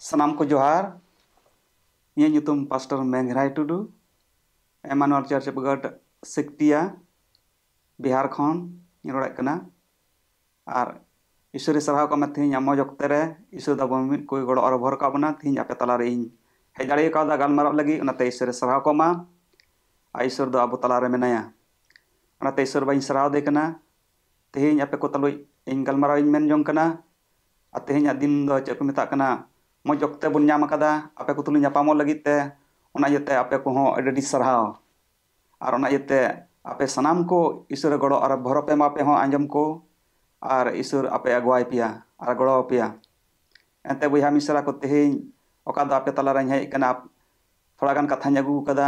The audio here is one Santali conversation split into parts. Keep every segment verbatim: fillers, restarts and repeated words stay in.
ᱥᱟᱱᱟᱢ ᱠᱚ ᱡᱚᱦᱟᱨ᱾ ᱤᱧᱟᱹᱜ ᱧᱩᱛᱩᱢ ᱯᱟᱥᱴᱚᱨ ᱢᱮᱜᱷᱨᱟᱭ ᱴᱩᱰᱩ, ᱮᱢᱟᱱᱩᱭᱮᱞ ᱪᱟᱨᱪ ᱵᱟᱜᱟᱰ ᱥᱤᱠᱴᱤᱭᱟ, ᱵᱤᱦᱟᱨ ᱠᱷᱚᱱ ᱤᱧ ᱨᱚᱲᱮᱫ ᱠᱟᱱᱟ᱾ ᱟᱨ ᱤᱥᱚᱨᱮ ᱥᱟᱨᱦᱟᱣ ᱠᱚᱜ ᱢᱟ, ᱛᱮᱦᱮᱧ ᱟᱢ ᱢᱚᱡᱽ ᱚᱠᱛᱮ ᱨᱮ ᱤᱥᱚᱨ ᱫᱚ ᱟᱵᱚ ᱢᱤᱫ ᱠᱚᱭ ᱜᱚᱲᱚ ᱟᱨ ᱵᱷᱚᱨ ᱠᱟᱜ ᱵᱚᱱᱟ᱾ ᱛᱮᱦᱮᱧ ᱟᱯᱮ ᱛᱟᱞᱟᱨᱮ ᱤᱧ ᱦᱮᱡ ᱫᱟᱲᱮ ᱠᱟᱣᱫᱟ ᱜᱟᱞᱢᱟᱨᱟᱣ ᱞᱟᱹᱜᱤᱫ, ᱚᱱᱟᱛᱮ ᱤᱥᱚᱨᱮ ᱥᱟᱨᱦᱟᱣ ᱠᱚᱜ ᱢᱟ᱾ ᱟᱨ ᱤᱥᱚᱨ ᱫᱚ ᱟᱵᱚ ᱛᱟᱞᱟᱨᱮ ᱢᱮᱱᱟᱭᱟ, ᱚᱱᱟᱛᱮ ᱤᱥᱚᱨ ᱵᱟᱹᱧ ᱥᱟᱨᱦᱟᱣ ᱫᱮ ᱠᱟᱱᱟ᱾ ᱛᱮᱦᱮᱧ ᱟᱯᱮ ᱠᱚ ᱛᱩᱞᱩᱡ ᱤᱧ ᱜᱟᱞᱢᱟᱨᱟᱣ ᱤᱧ ᱢᱮᱱ ᱡᱚᱝ ᱠᱟᱱᱟ᱾ ᱟᱨ ᱛᱮᱦᱮᱧᱟᱜ ᱫᱤᱱ ᱫᱚ ᱪᱮᱫ ᱠᱚ ᱢᱮᱛᱟᱜ ᱠᱟᱱᱟ, ᱢᱚᱡᱽ ᱚᱠᱛᱮ ᱵᱚᱱ ᱧᱟᱢ ᱟᱠᱟᱫᱟ ᱟᱯᱮ ᱠᱚ ᱛᱩᱞᱩᱡ ᱧᱟᱯᱟᱢᱚᱜ ᱞᱟᱹᱜᱤᱫ ᱛᱮ᱾ ᱚᱱᱟ ᱤᱭᱟᱹᱛᱮ ᱟᱯᱮ ᱠᱚᱦᱚᱸ ᱟᱹᱰᱤ ᱟᱹᱰᱤ ᱥᱟᱨᱦᱟᱣ᱾ ᱟᱨ ᱚᱱᱟ ᱤᱭᱟᱹᱛᱮ ᱟᱯᱮ ᱥᱟᱱᱟᱢ ᱠᱚ ᱤᱥᱚᱨ ᱜᱚᱲᱚ ᱟᱨ ᱵᱷᱚᱨ ᱯᱮ ᱮᱢᱟ, ᱟᱯᱮ ᱦᱚᱸ ᱟᱸᱡᱚᱢ ᱠᱚ, ᱟᱨ ᱤᱥᱚᱨ ᱟᱯᱮ ᱟᱜᱩᱣᱟᱭ ᱯᱮᱭᱟ ᱟᱨ ᱜᱚᱲᱚ ᱟᱯᱮᱭᱟ᱾ ᱮᱱᱛᱮ ᱵᱚᱭᱦᱟ ᱢᱤᱥᱨᱟ ᱠᱚ, ᱛᱮᱦᱮᱧ ᱚᱠᱟ ᱫᱚ ᱟᱯᱮ ᱛᱟᱞᱟᱨᱮᱧ ᱦᱮᱡ ᱟᱠᱟᱱᱟ, ᱛᱷᱚᱲᱟ ᱜᱟᱱ ᱠᱟᱛᱷᱟᱧ ᱟᱹᱜᱩ ᱟᱠᱟᱫᱟ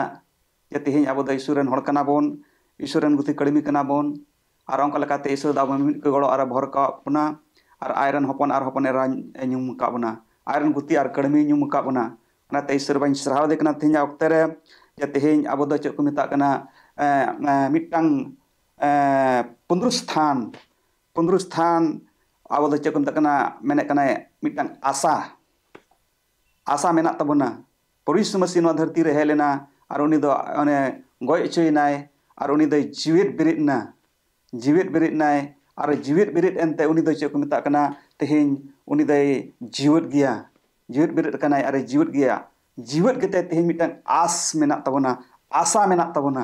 ᱡᱮ ᱛᱮᱦᱮᱧ ᱟᱵᱚ ᱫᱚ ᱤᱥᱚᱨ ᱨᱮᱱ ᱦᱚᱲ ᱠᱟᱱᱟ ᱵᱚᱱ, ᱤᱥᱚᱨ ᱨᱮᱱ ᱜᱩᱛᱤ ᱠᱟᱹᱲᱢᱤ ᱠᱟᱱᱟ ᱵᱚᱱ᱾ ᱟᱨ ᱚᱱᱠᱟ ᱞᱮᱠᱟᱛᱮ ᱤᱥᱚᱨ ᱫᱚ ᱟᱵᱚ ᱢᱤᱫ ᱠᱚ ᱜᱚᱲᱚ ᱟᱨ ᱵᱷᱚᱨ ᱠᱟᱜ ᱵᱚᱱᱟ, ᱟᱨ ᱟᱡ ᱨᱮᱱ ᱦᱚᱯᱚᱱ ᱟᱨ ᱦᱚᱯᱚᱱ ᱮᱨᱟ ᱧᱩᱢ ᱟᱠᱟᱫ ᱵᱚᱱᱟ, ᱟᱡ ᱨᱮᱱ ᱜᱩᱛᱤ ᱟᱨ ᱠᱟᱹᱲᱢᱤ ᱧᱩᱢ ᱟᱠᱟᱫ ᱵᱚᱱᱟ᱾ ᱚᱱᱟᱛᱮ ᱤᱥᱚᱨ ᱵᱟᱹᱧ ᱥᱟᱨᱦᱟᱣ ᱫᱮ ᱠᱟᱱᱟ ᱛᱮᱦᱮᱧᱟᱜ ᱚᱠᱛᱮ ᱨᱮ, ᱡᱮ ᱛᱮᱦᱮᱧ ᱟᱵᱚ ᱫᱚ ᱪᱮᱫ ᱠᱚ ᱢᱮᱛᱟᱜ ᱠᱟᱱᱟ, ᱮᱸ, ᱮᱸ, ᱢᱤᱫᱴᱟᱝ, ᱮᱸ, ᱯᱩᱱᱫᱨᱚ ᱥᱛᱷᱟᱱ, ᱯᱩᱱᱫᱨᱚ ᱥᱛᱷᱟᱱ ᱟᱵᱚ ᱫᱚ ᱪᱮᱫ ᱠᱚ ᱢᱮᱛᱟᱜ ᱠᱟᱱᱟ, ᱢᱮᱱᱮᱫ ᱠᱟᱱᱟᱭ ᱢᱤᱫᱴᱟᱝ ᱟᱥᱟ, ᱟᱥᱟ ᱢᱮᱱᱟᱜ ᱛᱟᱵᱚᱱᱟ᱾ ᱯᱨᱚᱵᱷᱩ ᱭᱤᱥᱩ ᱢᱟᱹᱥᱤ ᱱᱚᱣᱟ ᱫᱷᱟᱹᱨᱛᱤ ᱨᱮ ᱦᱮᱡ ᱞᱮᱱᱟ, ᱟᱨ ᱩᱱᱤ ᱫᱚ ᱚᱱᱮ ᱜᱚᱡ ᱦᱚᱪᱚᱭᱮᱱᱟᱭ, ᱟᱨ ᱩᱱᱤ ᱫᱚᱭ ᱡᱤᱣᱮᱫ ᱵᱮᱨᱮᱫ ᱮᱱᱟ, ᱡᱤᱣᱮᱫ ᱵᱮᱨᱮᱫ ᱮᱱᱟᱭ᱾ ᱟᱨ ᱡᱤᱣᱮᱫ ᱵᱮᱨᱮᱫ ᱮᱱᱛᱮ ᱩᱱᱤ ᱫᱚ ᱪᱮᱫ ᱠᱚ ᱢᱮᱛᱟᱜ ᱠᱟᱱᱟ, ᱛᱮᱦᱮᱧ ᱩᱱᱤ ᱫᱚᱭ ᱡᱤᱣᱮᱫ ᱜᱮᱭᱟ᱾ ᱡᱤᱣᱮᱫ ᱵᱮᱨᱮᱫ ᱟᱠᱟᱱᱟᱭ ᱟᱨ ᱡᱤᱣᱮᱫ ᱜᱮᱭᱟ᱾ ᱡᱤᱣᱮᱫ ᱜᱮᱛᱮ ᱛᱮᱦᱮᱧ ᱢᱤᱫᱴᱟᱝ ᱟᱥ ᱢᱮᱱᱟᱜ ᱛᱟᱵᱚᱱᱟ, ᱟᱥᱟ ᱢᱮᱱᱟᱜ ᱛᱟᱵᱚᱱᱟ,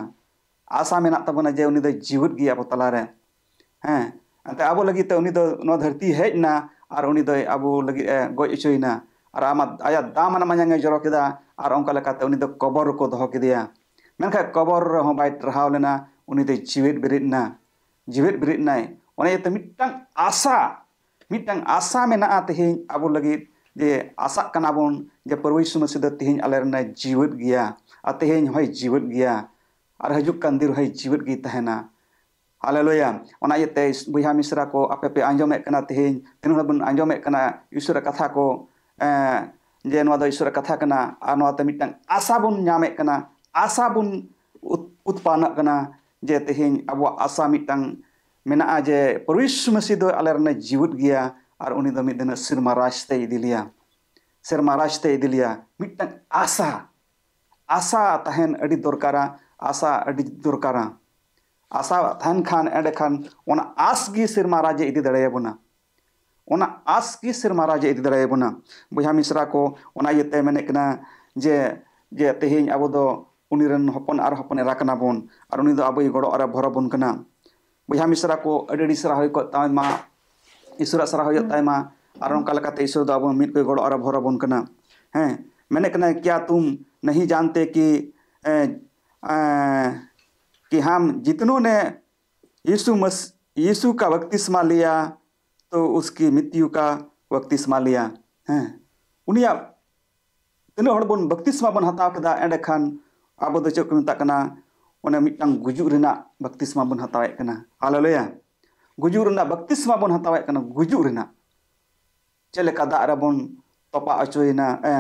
ᱟᱥᱟ ᱢᱮᱱᱟᱜ ᱛᱟᱵᱚᱱᱟ ᱡᱮ ᱩᱱᱤ ᱫᱚᱭ ᱡᱤᱣᱮᱫ ᱜᱮᱭᱟ ᱟᱵᱚ ᱛᱟᱞᱟᱨᱮ᱾ ᱦᱮᱸ, ᱮᱱᱛᱮ ᱟᱵᱚ ᱞᱟᱹᱜᱤᱫ ᱛᱮ ᱩᱱᱤ ᱫᱚ ᱱᱚᱣᱟ ᱫᱷᱟᱹᱨᱛᱤ ᱦᱮᱡ ᱮᱱᱟ, ᱟᱨ ᱩᱱᱤ ᱫᱚᱭ ᱟᱵᱚ ᱞᱟᱹᱜᱤᱫ ᱮ ᱜᱚᱡ ᱦᱚᱪᱚᱭᱮᱱᱟ, ᱟᱨ ᱟᱢᱟᱜ, ᱟᱭᱟᱜ ᱫᱟᱢ ᱟᱱᱟᱜ ᱢᱟᱭᱟᱝ ᱮ ᱡᱚᱨᱚ ᱠᱮᱫᱟ, ᱟᱨ ᱚᱱᱠᱟ ᱞᱮᱠᱟᱛᱮ ᱩᱱᱤ ᱫᱚ ᱠᱚᱵᱚᱨ ᱨᱮᱠᱚ ᱫᱚᱦᱚ ᱠᱮᱫᱮᱭᱟ᱾ ᱢᱮᱱᱠᱷᱟᱱ ᱠᱚᱵᱚᱨ ᱨᱮᱦᱚᱸ ᱵᱟᱭ ᱴᱟᱨᱦᱟᱣ ᱞᱮᱱᱟ, ᱩᱱᱤ ᱫᱚᱭ ᱡᱤᱣᱮᱫ ᱵᱮᱨᱮᱫ ᱮᱱᱟ, ᱡᱤᱣᱮᱫ ᱵᱮᱨᱮᱫ ᱮᱱᱟᱭ᱾ ᱚᱱᱟ ᱤᱭᱟᱹᱛᱮ ᱢᱤᱫᱴᱟᱝ ᱟᱥᱟ, ᱢᱤᱫᱴᱟᱝ ᱟᱥᱟ ᱢᱮᱱᱟᱜᱼᱟ ᱛᱮᱦᱮᱧ ᱟᱵᱚ ᱞᱟᱹᱜᱤᱫ, ᱡᱮ ᱟᱥᱟᱜ ᱠᱟᱱᱟ ᱵᱚᱱ ᱡᱮ ᱯᱨᱚᱵᱷᱩ ᱭᱤᱥᱩ ᱢᱟᱹᱥᱤ ᱫᱚ ᱛᱮᱦᱮᱧ ᱟᱞᱮ ᱨᱮᱱᱮ ᱡᱤᱣᱮᱫ ᱜᱮᱭᱟ, ᱟᱨ ᱛᱮᱦᱮᱧ ᱦᱚᱸᱭ ᱡᱤᱣᱮᱫ ᱜᱮᱭᱟ, ᱟᱨ ᱦᱤᱡᱩᱜ ᱠᱟᱱ ᱫᱤᱱ ᱨᱮᱦᱚᱸᱭ ᱡᱤᱣᱮᱫ ᱜᱮᱭ ᱛᱟᱦᱮᱱᱟ᱾ ᱦᱟᱞᱮᱞᱩᱭᱟ᱾ ᱚᱱᱟ ᱤᱭᱟᱹᱛᱮ ᱵᱚᱭᱦᱟ ᱢᱤᱥᱨᱟ ᱠᱚ, ᱟᱯᱮ ᱯᱮ ᱟᱸᱡᱚᱢᱮᱫ ᱠᱟᱱᱟ, ᱛᱮᱦᱮᱧ ᱛᱤᱱᱟᱹᱜ ᱦᱚᱲ ᱵᱚᱱ ᱟᱸᱡᱚᱢᱮᱫ ᱠᱟᱱᱟ ᱤᱥᱚᱨᱟᱜ ᱠᱟᱛᱷᱟ ᱠᱚ, ᱮᱸ, ᱡᱮ ᱱᱚᱣᱟ ᱫᱚ ᱤᱥᱚᱨᱟᱜ ᱠᱟᱛᱷᱟ ᱠᱟᱱᱟ, ᱟᱨ ᱱᱚᱣᱟ ᱛᱮ ᱢᱤᱫᱴᱟᱝ ᱟᱥᱟ ᱵᱚᱱ ᱧᱟᱢᱮᱫ ᱠᱟᱱᱟ, ᱟᱥᱟ ᱵᱚᱱ ᱩᱛ-, ᱩᱛᱯᱟᱱᱚᱜ ᱠᱟᱱᱟ, ᱡᱮ ᱛᱮᱦᱮᱧ ᱟᱵᱚᱣᱟᱜ ᱟᱥᱟ ᱢᱤᱫᱴᱟᱝ ᱢᱮᱱᱟᱜᱼᱟ ᱡᱮ ᱯᱨᱚᱵᱷᱩ ᱭᱤᱥᱩ ᱢᱟᱹᱥᱤ ᱫᱚ ᱟᱞᱮ ᱨᱮᱱᱮ ᱡᱤᱣᱮᱫ ᱜᱮᱭᱟ, ᱟᱨ ᱩᱱᱤ ᱫᱚ ᱢᱤᱫ ᱫᱤᱱ ᱥᱮᱨᱢᱟ ᱨᱟᱡᱽ ᱛᱮᱭ ᱤᱫᱤ ᱞᱮᱭᱟ᱾ ᱥᱮᱨᱢᱟ ᱨᱟᱡᱽ ᱛᱮ ᱤᱫᱤ ᱞᱮᱭᱟ᱾ ᱢᱤᱫᱴᱟᱝ ᱟᱥᱟ, ᱟᱥᱟ ᱛᱟᱦᱮᱱ ᱟᱹᱰᱤ ᱫᱚᱨᱠᱟᱨᱟ᱾ ᱟᱥᱟ ᱟᱹᱰᱤ ᱫᱚᱨᱠᱟᱨᱟ᱾ ᱟᱥᱟ ᱛᱟᱦᱮᱱ ᱠᱷᱟᱱ, ᱮᱸᱰᱮᱠᱷᱟᱱ ᱚᱱᱟ ᱟᱥ ᱜᱮ ᱥᱮᱨᱢᱟ ᱨᱟᱡᱽ ᱮ ᱤᱫᱤ ᱫᱟᱲᱮᱭᱟᱵᱚᱱᱟ᱾ ᱚᱱᱟ ᱟᱥ ᱜᱮ ᱥᱮᱨᱢᱟ ᱨᱟᱡᱽ ᱮ ᱤᱫᱤ ᱫᱟᱲᱮᱭᱟᱵᱚᱱᱟ᱾ ᱵᱚᱭᱦᱟ ᱢᱤᱥᱨᱟ ᱠᱚ, ᱚᱱᱟ ᱤᱭᱟᱹᱛᱮ ᱢᱮᱱᱮᱫ ᱠᱟᱱᱟ ᱡᱮ, ᱡᱮ ᱛᱮᱦᱮᱧ ᱟᱵᱚ ᱫᱚ ᱩᱱᱤ ᱨᱮᱱ ᱦᱚᱯᱚᱱ ᱟᱨ ᱦᱚᱯᱚᱱ ᱮᱨᱟ ᱠᱟᱱᱟ ᱵᱚᱱ, ᱟᱨ ᱩᱱᱤ ᱫᱚ ᱟᱵᱚᱭ ᱜᱚᱲᱚ ᱟᱨ ᱵᱷᱚᱨ ᱟᱵᱚᱱ ᱠᱟᱱᱟ᱾ ᱵᱚᱭᱦᱟ ᱢᱤᱥᱨᱟ ᱠᱚ, ᱟᱹᱰᱤ ᱟᱹᱰᱤ ᱥᱟᱨᱦᱟᱣ ᱦᱩᱭ ᱠᱚᱜ ᱛᱟᱭ ᱢᱟ, ᱤᱥᱚᱨᱟᱜ ᱥᱟᱨᱦᱟᱣ ᱦᱩᱭᱩᱜ ᱛᱟᱭ ᱢᱟ᱾ ᱟᱨ ᱚᱱᱠᱟ ᱞᱮᱠᱟᱛᱮ ᱤᱥᱚᱨ ᱫᱚ ᱟᱵᱚ ᱢᱤᱫ ᱠᱚᱭ ᱜᱚᱲᱚ ᱟᱨ ᱵᱷᱚᱨ ᱟᱵᱚᱱ ᱠᱟᱱᱟ᱾ ᱦᱮᱸ, ᱢᱮᱱᱮᱫ ᱠᱟᱱᱟᱭ, क्या तुम नहीं जानते कि, ᱮ, ᱮ, कि हम जितनों ने यीशु मस यीशु का बपतिस्मा लिया तो उसकी मृत्यु का बपतिस्मा लिया। ᱦᱮᱸ, ᱩᱱᱤᱭᱟᱜ ᱛᱤᱱᱟᱹᱜ ᱦᱚᱲ ᱵᱚᱱ ᱵᱟᱯᱛᱤᱥᱢᱟ ᱵᱚᱱ ᱦᱟᱛᱟᱣ ᱠᱮᱫᱟ, ᱮᱸᱰᱮᱠᱷᱟᱱ ᱟᱵᱚ ᱫᱚ ᱪᱮᱫ ᱠᱚ ᱢᱮᱛᱟᱜ ᱠᱟᱱᱟ? ᱚᱱᱮ ᱢᱤᱫᱴᱟᱝ ᱜᱩᱡᱩᱜ ᱨᱮᱱᱟᱜ ᱵᱟᱯᱛᱤᱥᱢᱟ ᱵᱚᱱ ᱦᱟᱛᱟᱣᱮᱫ ᱠᱟᱱᱟ᱾ ᱦᱟᱞᱮᱞᱩᱭᱟ! ᱜᱩᱡᱩᱜ ᱨᱮᱱᱟᱜ ᱵᱟᱯᱛᱤᱥᱢᱟ ᱵᱚᱱ ᱦᱟᱛᱟᱣᱮᱫ ᱠᱟᱱᱟ, ᱜᱩᱡᱩᱜ ᱨᱮᱱᱟᱜ᱾ ᱪᱮᱫ ᱞᱮᱠᱟ ᱫᱟᱜ ᱨᱮᱵᱚᱱ ᱛᱚᱯᱟ ᱦᱚᱪᱚᱭᱮᱱᱟ, ᱮ,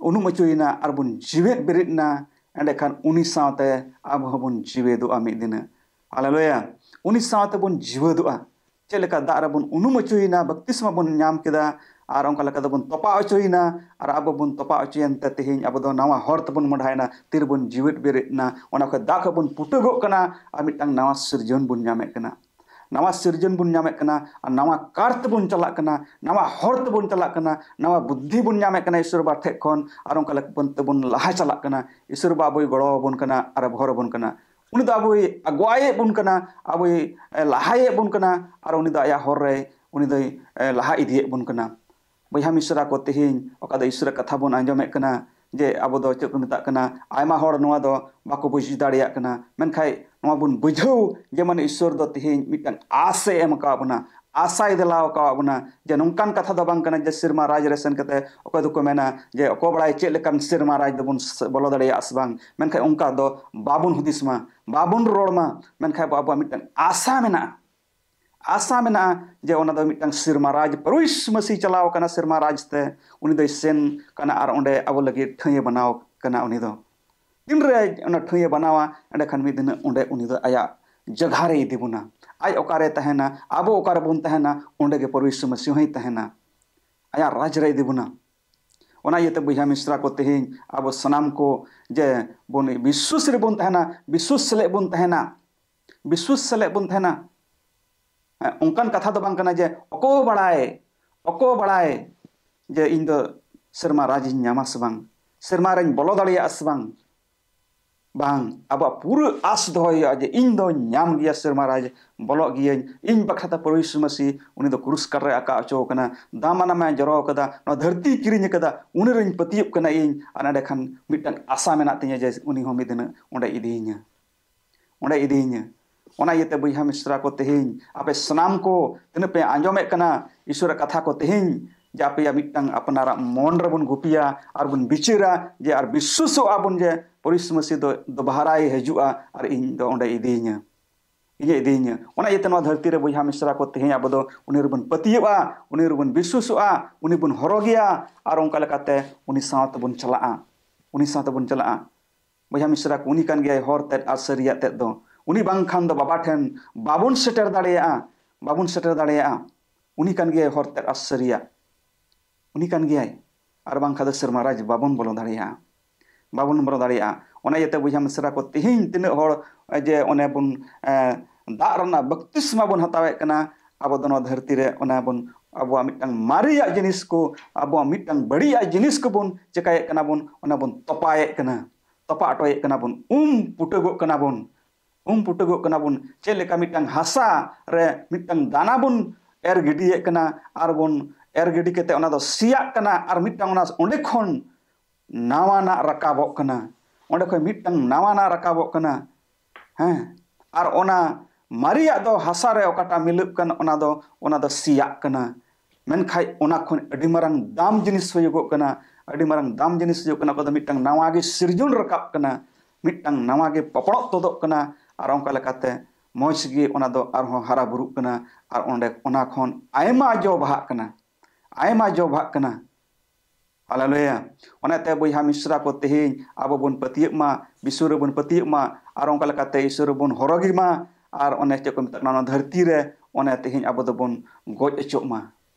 ᱩᱱᱩᱢ ᱦᱚᱪᱚᱭᱮᱱᱟ, ᱟᱨ ᱵᱚᱱ ᱡᱤᱣᱮᱫ ᱵᱮᱨᱮᱫ ᱮᱱᱟ, ᱮᱸᱰᱮᱠᱷᱟᱱ ᱩᱱᱤ ᱥᱟᱶᱛᱮ ᱟᱵᱚ ᱦᱚᱸᱵᱚᱱ ᱡᱤᱣᱮᱫᱚᱜᱼᱟ ᱢᱤᱫ ᱫᱤᱱ᱾ ᱦᱟᱞᱮᱞᱩᱭᱟ! ᱩᱱᱤ ᱥᱟᱶᱛᱮ ᱵᱚᱱ ᱡᱤᱣᱮᱫᱚᱜᱼᱟ᱾ ᱪᱮᱫ ᱞᱮᱠᱟ ᱫᱟᱜ ᱨᱮᱵᱚᱱ ᱩᱱᱩᱢ ᱦᱚᱪᱚᱭᱮᱱᱟ, ᱵᱟᱯᱛᱤᱥᱢᱟ ᱵᱚᱱ ᱧᱟᱢ ᱠᱮᱫᱟ, ᱟᱨ ᱚᱱᱠᱟ ᱞᱮᱠᱟ ᱛᱮᱵᱚᱱ ᱛᱚᱯᱟ ᱦᱚᱪᱚᱭᱮᱱᱟ, ᱟᱨ ᱟᱵᱚ ᱵᱚᱱ ᱛᱚᱯᱟ ᱦᱚᱪᱚᱭᱮᱱ ᱛᱮ ᱛᱮᱦᱮᱧ ᱟᱵᱚ ᱫᱚ ᱱᱟᱣᱟ ᱦᱚᱨ ᱛᱮᱵᱚᱱ ᱢᱚᱦᱰᱟᱭᱮᱱᱟ, ᱛᱤᱨᱮᱵᱚᱱ ᱡᱤᱣᱮᱫ ᱵᱮᱨᱮᱫ ᱮᱱᱟ, ᱚᱱᱟ ᱠᱷᱚᱱ ᱫᱟᱜ ᱠᱷᱚᱱ ᱵᱚᱱ ᱯᱩᱴᱟᱹᱜᱚᱜ ᱠᱟᱱᱟ, ᱟᱨ ᱢᱤᱫᱴᱟᱝ ᱱᱟᱣᱟ ᱥᱤᱨᱡᱚᱱ ᱵᱚᱱ ᱧᱟᱢᱮᱫ ᱠᱟᱱᱟ᱾ ᱱᱟᱣᱟ ᱥᱤᱨᱡᱚᱱ ᱵᱚᱱ ᱧᱟᱢᱮᱫ ᱠᱟᱱᱟ, ᱟᱨ ᱱᱟᱣᱟ ᱠᱟᱨ ᱛᱮᱵᱚᱱ ᱪᱟᱞᱟᱜ ᱠᱟᱱᱟ, ᱱᱟᱣᱟ ᱦᱚᱨ ᱛᱮᱵᱚᱱ ᱪᱟᱞᱟᱜ ᱠᱟᱱᱟ, ᱱᱟᱣᱟ ᱵᱩᱫᱽᱫᱷᱤ ᱵᱚᱱ ᱧᱟᱢᱮᱫ ᱠᱟᱱᱟ ᱤᱥᱚᱨ ᱵᱟᱵᱟ ᱴᱷᱮᱡ ᱠᱷᱚᱱ, ᱟᱨ ᱚᱱᱠᱟ ᱞᱮᱠᱟ ᱵᱚᱱ ᱛᱮᱵᱚᱱ ᱞᱟᱦᱟ ᱪᱟᱞᱟᱜ ᱠᱟᱱᱟ᱾ ᱤᱥᱚᱨ ᱵᱟᱵᱟ ᱟᱵᱚᱭ ᱜᱚᱲᱚ ᱟᱵᱚᱱ ᱠᱟᱱᱟ ᱟᱨ ᱵᱷᱚᱨ ᱟᱵᱚᱱ ᱠᱟᱱᱟ᱾ ᱩᱱᱤ ᱫᱚ ᱟᱵᱚᱭ ᱟᱜᱩᱣᱟᱭᱮᱫ ᱵᱚᱱ ᱠᱟᱱᱟ, ᱟᱵᱚᱭ, ᱮ, ᱞᱟᱦᱟᱭᱮᱫ ᱵᱚᱱ ᱠᱟᱱᱟ, ᱟᱨ ᱩᱱᱤ ᱫᱚ ᱟᱭᱟᱜ ᱦᱚᱨ ᱨᱮ ᱩᱱᱤ ᱫᱚᱭ, ᱮ, ᱞᱟᱦᱟ ᱤᱫᱤᱭᱮᱫ ᱵᱚᱱ ᱠᱟᱱᱟ᱾ ᱵᱚᱭᱦᱟ ᱢᱤᱥᱨᱟ ᱠᱚ, ᱛᱮᱦᱮᱧ ᱚᱠᱟ ᱫᱚ ᱤᱥᱚᱨᱟᱜ ᱠᱟᱛᱷᱟ ᱵᱚᱱ ᱟᱸᱡᱚᱢᱮᱫ ᱠᱟᱱᱟ, ᱡᱮ ᱟᱵᱚ ᱫᱚ ᱪᱮᱫ ᱠᱚ ᱢᱮᱛᱟᱜ ᱠᱟᱱᱟ, ᱟᱭᱢᱟ ᱦᱚᱲ ᱱᱚᱣᱟ ᱫᱚ ᱵᱟᱠᱚ ᱵᱩᱡᱽ ᱫᱟᱲᱮᱭᱟᱜ ᱠᱟᱱᱟ᱾ ᱢᱮᱱᱠᱷᱟᱱ ᱱᱚᱣᱟ ᱵᱚᱱ ᱵᱩᱡᱷᱟᱹᱣ ᱡᱮ ᱢᱟᱱᱮ ᱤᱥᱚᱨ ᱫᱚ ᱛᱮᱦᱮᱧ ᱢᱤᱫᱴᱟᱝ ᱟᱥ ᱮ ᱮᱢ ᱟᱠᱟᱣᱟᱫ ᱵᱚᱱᱟ, ᱟᱥᱟᱭ ᱫᱮᱞᱟ ᱟᱠᱟᱣᱟᱫ ᱵᱚᱱᱟ, ᱡᱮ ᱱᱚᱝᱠᱟᱱ ᱠᱟᱛᱷᱟ ᱫᱚ ᱵᱟᱝ ᱠᱟᱱᱟ ᱡᱮ ᱥᱮᱨᱢᱟ ᱨᱟᱡᱽ ᱨᱮ ᱥᱮᱱ ᱠᱟᱛᱮ ᱚᱠᱚᱭ ᱫᱚᱠᱚ ᱢᱮᱱᱟ ᱡᱮ ᱚᱠᱚᱭ ᱵᱟᱲᱟᱭ ᱪᱮᱫ ᱞᱮᱠᱟᱱ ᱥᱮᱨᱢᱟ ᱨᱟᱡᱽ ᱫᱚᱵᱚᱱ ᱥ-, ᱵᱚᱞᱚ ᱫᱟᱲᱮᱭᱟᱜᱼᱟ ᱥᱮ ᱵᱟᱝ᱾ ᱢᱮᱱᱠᱷᱟᱱ ᱚᱱᱠᱟ ᱫᱚ ᱵᱟᱵᱚᱱ ᱦᱩᱫᱤᱥ ᱢᱟ, ᱵᱟᱵᱚᱱ ᱨᱚᱲ ᱢᱟ, ᱢᱮᱱᱠᱷᱟᱱ ᱟᱵᱚᱣᱟᱜ ᱢᱤᱫᱴᱟᱝ ᱟᱥᱟ ᱢᱮᱱᱟᱜᱼᱟ᱾ ᱟᱥᱟ ᱢᱮᱱᱟᱜᱼᱟ ᱡᱮ ᱚᱱᱟ ᱫᱚ ᱢᱤᱫᱴᱟᱝ ᱥᱮᱨᱢᱟ ᱨᱟᱡᱽ, ᱯᱟᱹᱨᱩᱥ ᱢᱟᱹᱥᱤ ᱪᱟᱞᱟᱣ ᱠᱟᱱᱟ ᱥᱮᱨᱢᱟ ᱨᱟᱡᱽ ᱛᱮ, ᱩᱱᱤ ᱫᱚᱭ ᱥᱮᱱ ᱠᱟᱱᱟ ᱟᱨ ᱚᱸᱰᱮ ᱟᱵᱚ ᱞᱟᱹᱜᱤᱫ ᱴᱷᱟᱹᱭ ᱮ ᱵᱮᱱᱟᱣ ᱠᱟᱱᱟ᱾ ᱩᱱᱤ ᱫᱚ ᱛᱤᱱᱨᱮ ᱚᱱᱟ ᱴᱷᱟᱹᱭ ᱮ ᱵᱮᱱᱟᱣᱟ, ᱮᱸᱰᱮᱠᱷᱟᱱ ᱢᱤᱫ ᱫᱤᱱ ᱚᱸᱰᱮ ᱩᱱᱤ ᱫᱚ ᱟᱭᱟᱜ ᱡᱟᱭᱜᱟ ᱨᱮ ᱤᱫᱤ ᱵᱚᱱᱟ᱾ ᱟᱡ ᱚᱠᱟᱨᱮ ᱛᱟᱦᱮᱱᱟ, ᱟᱵᱚ ᱚᱠᱟ ᱨᱮᱵᱚᱱ ᱛᱟᱦᱮᱱᱟ, ᱚᱸᱰᱮ ᱜᱮ ᱯᱟᱹᱨᱩᱥ ᱢᱟᱹᱥᱤ ᱦᱚᱸᱭ ᱛᱟᱦᱮᱱᱟ, ᱟᱭᱟᱜ ᱨᱟᱡᱽ ᱨᱮ ᱤᱫᱤ ᱵᱚᱱᱟ᱾ ᱚᱱᱟ ᱤᱭᱟᱹᱛᱮ ᱵᱚᱭᱦᱟ ᱢᱤᱥᱨᱟ ᱠᱚ, ᱛᱮᱦᱮᱧ ᱟᱵᱚ ᱥᱟᱱᱟᱢ ᱠᱚ ᱡᱮ ᱵᱚᱱ ᱵᱤᱥᱣᱟᱥ ᱨᱮᱵᱚᱱ ᱛᱟᱦᱮᱱᱟ, ᱵᱤᱥᱣᱟᱥ ᱥᱟᱞᱟᱜ ᱵᱚᱱ ᱛᱟᱦᱮᱱᱟ, ᱵᱤᱥᱣᱟᱥ ᱥᱟᱞᱟᱜ ᱵᱚᱱ ᱛᱟᱦᱮᱱᱟ᱾ ᱦᱮᱸ, ᱚᱱᱠᱟᱱ ᱠᱟᱛᱷᱟ ᱫᱚ ᱵᱟᱝ ᱠᱟᱱᱟ ᱡᱮ ᱚᱠᱚᱭ ᱵᱟᱲᱟᱭ, ᱚᱠᱚᱭ ᱵᱟᱲᱟᱭ ᱡᱮ ᱤᱧ ᱫᱚ ᱥᱮᱨᱢᱟ ᱨᱟᱡᱽ ᱤᱧ ᱧᱟᱢᱟ ᱥᱮ ᱵᱟᱝ, ᱥᱮᱨᱢᱟ ᱨᱮᱧ ᱵᱚᱞᱚ ᱫᱟᱲᱮᱭᱟᱜᱼᱟ ᱥᱮ ᱵᱟᱝ᱾ ᱵᱟᱝ, ᱟᱵᱚᱣᱟᱜ ᱯᱩᱨᱟᱹ ᱟᱥ ᱫᱚᱦᱚᱭ ᱦᱩᱭᱩᱜᱼᱟ ᱡᱮ ᱤᱧ ᱫᱚᱧ ᱧᱟᱢ ᱜᱮᱭᱟ ᱥᱮᱨᱢᱟ ᱨᱟᱡᱽ, ᱵᱚᱞᱚᱜ ᱜᱤᱭᱟᱹᱧ᱾ ᱤᱧ ᱵᱟᱠᱷᱨᱟ ᱛᱮ ᱯᱨᱚᱵᱷᱩ ᱭᱤᱥᱩ ᱢᱟᱹᱥᱤ ᱩᱱᱤ ᱫᱚ ᱠᱨᱩᱥ ᱠᱟᱴ ᱨᱮ ᱟᱠᱟ ᱦᱚᱪᱚ ᱟᱠᱟᱱᱟ, ᱫᱟᱢ ᱟᱱᱟᱢ ᱮ ᱡᱚᱨᱚ ᱟᱠᱟᱫᱟ, ᱱᱚᱣᱟ ᱫᱷᱟᱹᱨᱛᱤ ᱠᱤᱨᱤᱧ ᱟᱠᱟᱫᱟ, ᱩᱱᱤ ᱨᱮᱧ ᱯᱟᱹᱛᱭᱟᱹᱜ ᱠᱟᱱᱟ ᱤᱧ᱾ ᱟᱨ ᱮᱸᱰᱮᱠᱷᱟᱱ ᱢᱤᱫᱴᱟᱝ ᱟᱥᱟ ᱢᱮᱱᱟᱜ ᱛᱤᱧᱟᱹ ᱡᱮ ᱩᱱᱤ ᱦᱚᱸ ᱢᱤᱫ ᱫᱤᱱ ᱚᱸᱰᱮ ᱤᱫᱤᱭᱤᱧᱟ, ᱚᱸᱰᱮ ᱤᱫᱤᱭᱤᱧᱟ᱾ ᱚᱱᱟ ᱤᱭᱟᱹᱛᱮ ᱵᱚᱭᱦᱟ ᱢᱤᱥᱨᱟ ᱠᱚ, ᱛᱮᱦᱮᱧ ᱟᱯᱮ ᱥᱟᱱᱟᱢ ᱠᱚ ᱛᱤᱱᱟᱹᱜ ᱯᱮ ᱟᱸᱡᱚᱢᱮᱫ ᱠᱟᱱᱟ ᱤᱥᱚᱨᱟᱜ ᱠᱟᱛᱷᱟ ᱠᱚ, ᱛᱮᱦᱮᱧ ᱡᱮ ᱟᱯᱮᱭᱟᱜ ᱢᱤᱫᱴᱟᱝ ᱟᱯᱱᱟᱨᱟᱜ ᱢᱚᱱ ᱨᱮᱵᱚᱱ ᱜᱩᱯᱤᱭᱟ ᱟᱨ ᱵᱚᱱ ᱵᱤᱪᱟᱹᱨᱟ ᱡᱮ ᱟᱨ ᱵᱤᱥᱣᱟᱥᱚᱜᱼᱟ ᱵᱚᱱ ᱡᱮ ᱯᱨᱚᱵᱷᱩ ᱭᱤᱥᱩ ᱢᱟᱹᱥᱤ ᱫᱚ ᱫᱚᱵᱟᱦᱟᱨᱟᱭ ᱦᱤᱡᱩᱜᱼᱟ ᱟᱨ ᱤᱧ ᱫᱚ ᱚᱸᱰᱮ ᱤᱫᱤᱭᱤᱧᱟ, ᱤᱧᱮ ᱤᱫᱤᱭᱤᱧᱟ᱾ ᱚᱱᱟ ᱤᱭᱟᱹᱛᱮ ᱱᱚᱣᱟ ᱫᱷᱟᱹᱨᱛᱤ ᱨᱮ ᱵᱚᱭᱦᱟ ᱢᱤᱥᱨᱟ ᱠᱚ, ᱛᱮᱦᱮᱧ ᱟᱵᱚ ᱫᱚ ᱩᱱᱤ ᱨᱮᱵᱚᱱ ᱯᱟᱹᱛᱭᱟᱹᱜᱼᱟ, ᱩᱱᱤ ᱨᱮᱵᱚᱱ ᱵᱤᱥᱣᱟᱥᱚᱜᱼᱟ, ᱩᱱᱤ ᱵᱚᱱ ᱦᱚᱨᱚᱜᱮᱭᱟ ᱟᱨ ᱚᱱᱠᱟ ᱞᱮᱠᱟᱛᱮ ᱩᱱᱤ ᱥᱟᱶ ᱛᱮᱵᱚᱱ ᱪᱟᱞᱟᱜᱼᱟ, ᱩᱱᱤ ᱥᱟᱶ ᱛᱮᱵᱚᱱ ᱪᱟᱞᱟᱜᱼᱟ᱾ ᱵᱚᱭᱦᱟ ᱢᱤᱥᱨᱟ ᱠᱚ, ᱩᱱᱤ ᱠᱟᱱ ᱜᱮᱭᱟᱭ ᱦᱚᱨ ᱛᱮᱫ ᱟᱨ ᱥᱟᱹᱨᱤᱭᱟᱜ ᱛᱮᱫ ᱫᱚ᱾ ᱩᱱᱤ ᱵᱟᱝᱠᱷᱟᱱ ᱫᱚ ᱵᱟᱵᱟ ᱴᱷᱮᱱ ᱵᱟᱵᱚᱱ ᱥᱮᱴᱮᱨ ᱫᱟᱲᱮᱭᱟᱜᱼᱟ, ᱵᱟᱵᱚᱱ ᱥᱮᱴᱮᱨ ᱫᱟᱲᱮᱭᱟᱜᱼᱟ᱾ ᱩᱱᱤ ᱠᱟᱱ ᱜᱮᱭᱟᱭ ᱦᱚᱨ ᱛᱮᱫ ᱟᱨ ᱥᱟᱹᱨᱤᱭᱟᱜ, ᱩᱱᱤ ᱠᱟᱱ ᱜᱮᱭᱟᱭ᱾ ᱟᱨ ᱵᱟᱝᱠᱷᱟᱱ ᱫᱚ ᱥᱮᱨᱢᱟ ᱨᱟᱡᱽ ᱵᱟᱵᱚᱱ ᱵᱚᱞᱚ ᱫᱟᱲᱮᱭᱟᱜᱼᱟ, ᱵᱟᱵᱚᱱ ᱵᱚᱞᱚ ᱫᱟᱲᱮᱭᱟᱜᱼᱟ᱾ ᱚᱱᱟ ᱤᱭᱟᱹᱛᱮ ᱵᱚᱭᱦᱟ ᱢᱤᱥᱨᱟ ᱠᱚ, ᱛᱮᱦᱮᱧ ᱛᱤᱱᱟᱹᱜ ᱦᱚᱲ ᱡᱮ ᱚᱱᱮ ᱵᱚᱱ, ᱮ, ᱫᱟᱜ ᱨᱮᱱᱟᱜ ᱵᱟᱯᱛᱤᱥᱢᱟ ᱵᱚᱱ ᱦᱟᱛᱟᱣᱮᱫ ᱠᱟᱱᱟ, ᱟᱵᱚ ᱫᱚ ᱱᱚᱣᱟ ᱫᱷᱟᱹᱨᱛᱤ ᱨᱮ ᱚᱱᱟ ᱵᱚᱱ, ᱟᱵᱚᱣᱟᱜ ᱢᱤᱫᱴᱟᱝ ᱢᱟᱨᱮᱭᱟᱜ ᱡᱤᱱᱤᱥ ᱠᱚ, ᱟᱵᱚᱣᱟᱜ ᱢᱤᱫᱴᱟᱝ ᱵᱟᱹᱲᱤᱡᱟᱜ ᱡᱤᱱᱤᱥ ᱠᱚᱵᱚᱱ ᱪᱮᱠᱟᱭᱮᱫ ᱠᱟᱱᱟ ᱵᱚᱱ, ᱚᱱᱟ ᱵᱚᱱ ᱛᱚᱯᱟᱭᱮᱫ ᱠᱟᱱᱟ, ᱛᱚᱯᱟ ᱚᱴᱚᱭᱮᱫ ᱠᱟᱱᱟ ᱵᱚᱱ, ᱩᱢ ᱯᱩᱴᱟᱹᱜᱚᱜ ᱠᱟᱱᱟ ᱵᱚᱱ᱾ ᱩᱢ ᱯᱩᱴᱟᱹᱜᱚᱜ ᱠᱟᱱᱟ ᱵᱚᱱ᱾ ᱪᱮᱫ ᱞᱮᱠᱟ ᱢᱤᱫᱴᱟᱝ ᱦᱟᱥᱟ ᱨᱮ ᱢᱤᱫᱴᱟᱝ ᱫᱟᱱᱟ ᱵᱚᱱ ᱮᱨ ᱜᱤᱰᱤᱭᱮᱫ ᱠᱟᱱᱟ, ᱟᱨ ᱵᱚᱱ ᱮᱨ ᱜᱤᱰᱤ ᱠᱟᱛᱮ ᱚᱱᱟ ᱫᱚ ᱥᱮᱭᱟᱜ ᱠᱟᱱᱟ, ᱟᱨ ᱢᱤᱫᱴᱟᱝ ᱚᱱᱟ ᱚᱸᱰᱮ ᱠᱷᱚᱱ ᱱᱟᱣᱟᱱᱟᱜ ᱨᱟᱠᱟᱵᱚᱜ ᱠᱟᱱᱟ, ᱚᱸᱰᱮ ᱠᱷᱚᱱ ᱢᱤᱫᱴᱟᱝ ᱱᱟᱣᱟᱱᱟᱜ ᱨᱟᱠᱟᱵᱚᱜ ᱠᱟᱱᱟ᱾ ᱦᱮᱸ, ᱟᱨ ᱚᱱᱟ ᱢᱟᱨᱮᱭᱟᱜ ᱫᱚ ᱦᱟᱥᱟ ᱨᱮ ᱚᱠᱟᱴᱟᱜ ᱢᱤᱞᱟᱹᱜ ᱠᱟᱱ, ᱚᱱᱟ ᱫᱚ, ᱚᱱᱟ ᱫᱚ ᱥᱮᱭᱟᱜ ᱠᱟᱱᱟ᱾ ᱢᱮᱱᱠᱷᱟᱱ ᱚᱱᱟ ᱠᱷᱚᱱ ᱟᱹᱰᱤ ᱢᱟᱨᱟᱝ ᱫᱟᱢ ᱡᱤᱱᱤᱥ ᱦᱩᱭᱩᱜᱚᱜ ᱠᱟᱱᱟ, ᱟᱹᱰᱤ ᱢᱟᱨᱟᱝ ᱫᱟᱢ ᱡᱤᱱᱤᱥ ᱦᱩᱭᱩᱜ ᱠᱟᱱᱟ᱾ ᱚᱠᱟ ᱫᱚ ᱢᱤᱫᱴᱟᱝ ᱱᱟᱣᱟ ᱜᱮ ᱥᱤᱨᱡᱚᱱ ᱨᱟᱠᱟᱵ ᱠᱟᱱᱟ, ᱢᱤᱫᱴᱟᱝ ᱱᱟᱣᱟ ᱜᱮ ᱯᱚᱯᱲᱚᱜ ᱛᱚᱫᱚᱜ ᱠᱟᱱᱟ, ᱟᱨ ᱚᱱᱠᱟ ᱞᱮᱠᱟᱛᱮ ᱢᱚᱡᱽ ᱜᱮ ᱚᱱᱟ ᱫᱚ ᱟᱨᱦᱚᱸ ᱦᱟᱨᱟ ᱵᱩᱨᱩᱜ ᱠᱟᱱᱟ, ᱟᱨ ᱚᱸᱰᱮ ᱚᱱᱟ ᱠᱷᱚᱱ ᱟᱭᱢᱟ ᱡᱚ ᱵᱟᱦᱟᱜ ᱠᱟᱱᱟ, ᱟᱭᱢᱟ ᱡᱚ ᱵᱟᱦᱟᱜ ᱠᱟᱱᱟ᱾ ᱦᱟᱞᱮᱞᱩᱭᱟ᱾ ᱚᱱᱟᱛᱮ ᱵᱚᱭᱦᱟ ᱢᱤᱥᱨᱟ ᱠᱚ, ᱛᱮᱦᱮᱧ ᱟᱵᱚ ᱵᱚᱱ ᱯᱟᱹᱛᱭᱟᱹᱜ ᱢᱟ, ᱵᱤᱥᱩ ᱨᱮᱵᱚᱱ ᱯᱟᱹᱛᱭᱟᱹᱜ ᱢᱟ, ᱟᱨ ᱚᱱᱠᱟ ᱞᱮᱠᱟᱛᱮ ᱤᱥᱚᱨ ᱨᱮᱵᱚᱱ ᱦᱚᱨᱚᱜᱮ ᱢᱟ, ᱟᱨ ᱚᱱᱮ ᱪᱮᱫ ᱠᱚ ᱢᱮᱛᱟᱜ ᱠᱟᱱᱟ, ᱚᱱᱟ ᱫᱷᱟᱹᱨᱛᱤ ᱨᱮ ᱚᱱᱮ ᱛᱮᱦᱮᱧ ᱟᱵᱚ ᱫᱚᱵᱚᱱ ᱜᱚᱡ ᱚᱪᱚᱜ ᱢᱟ᱾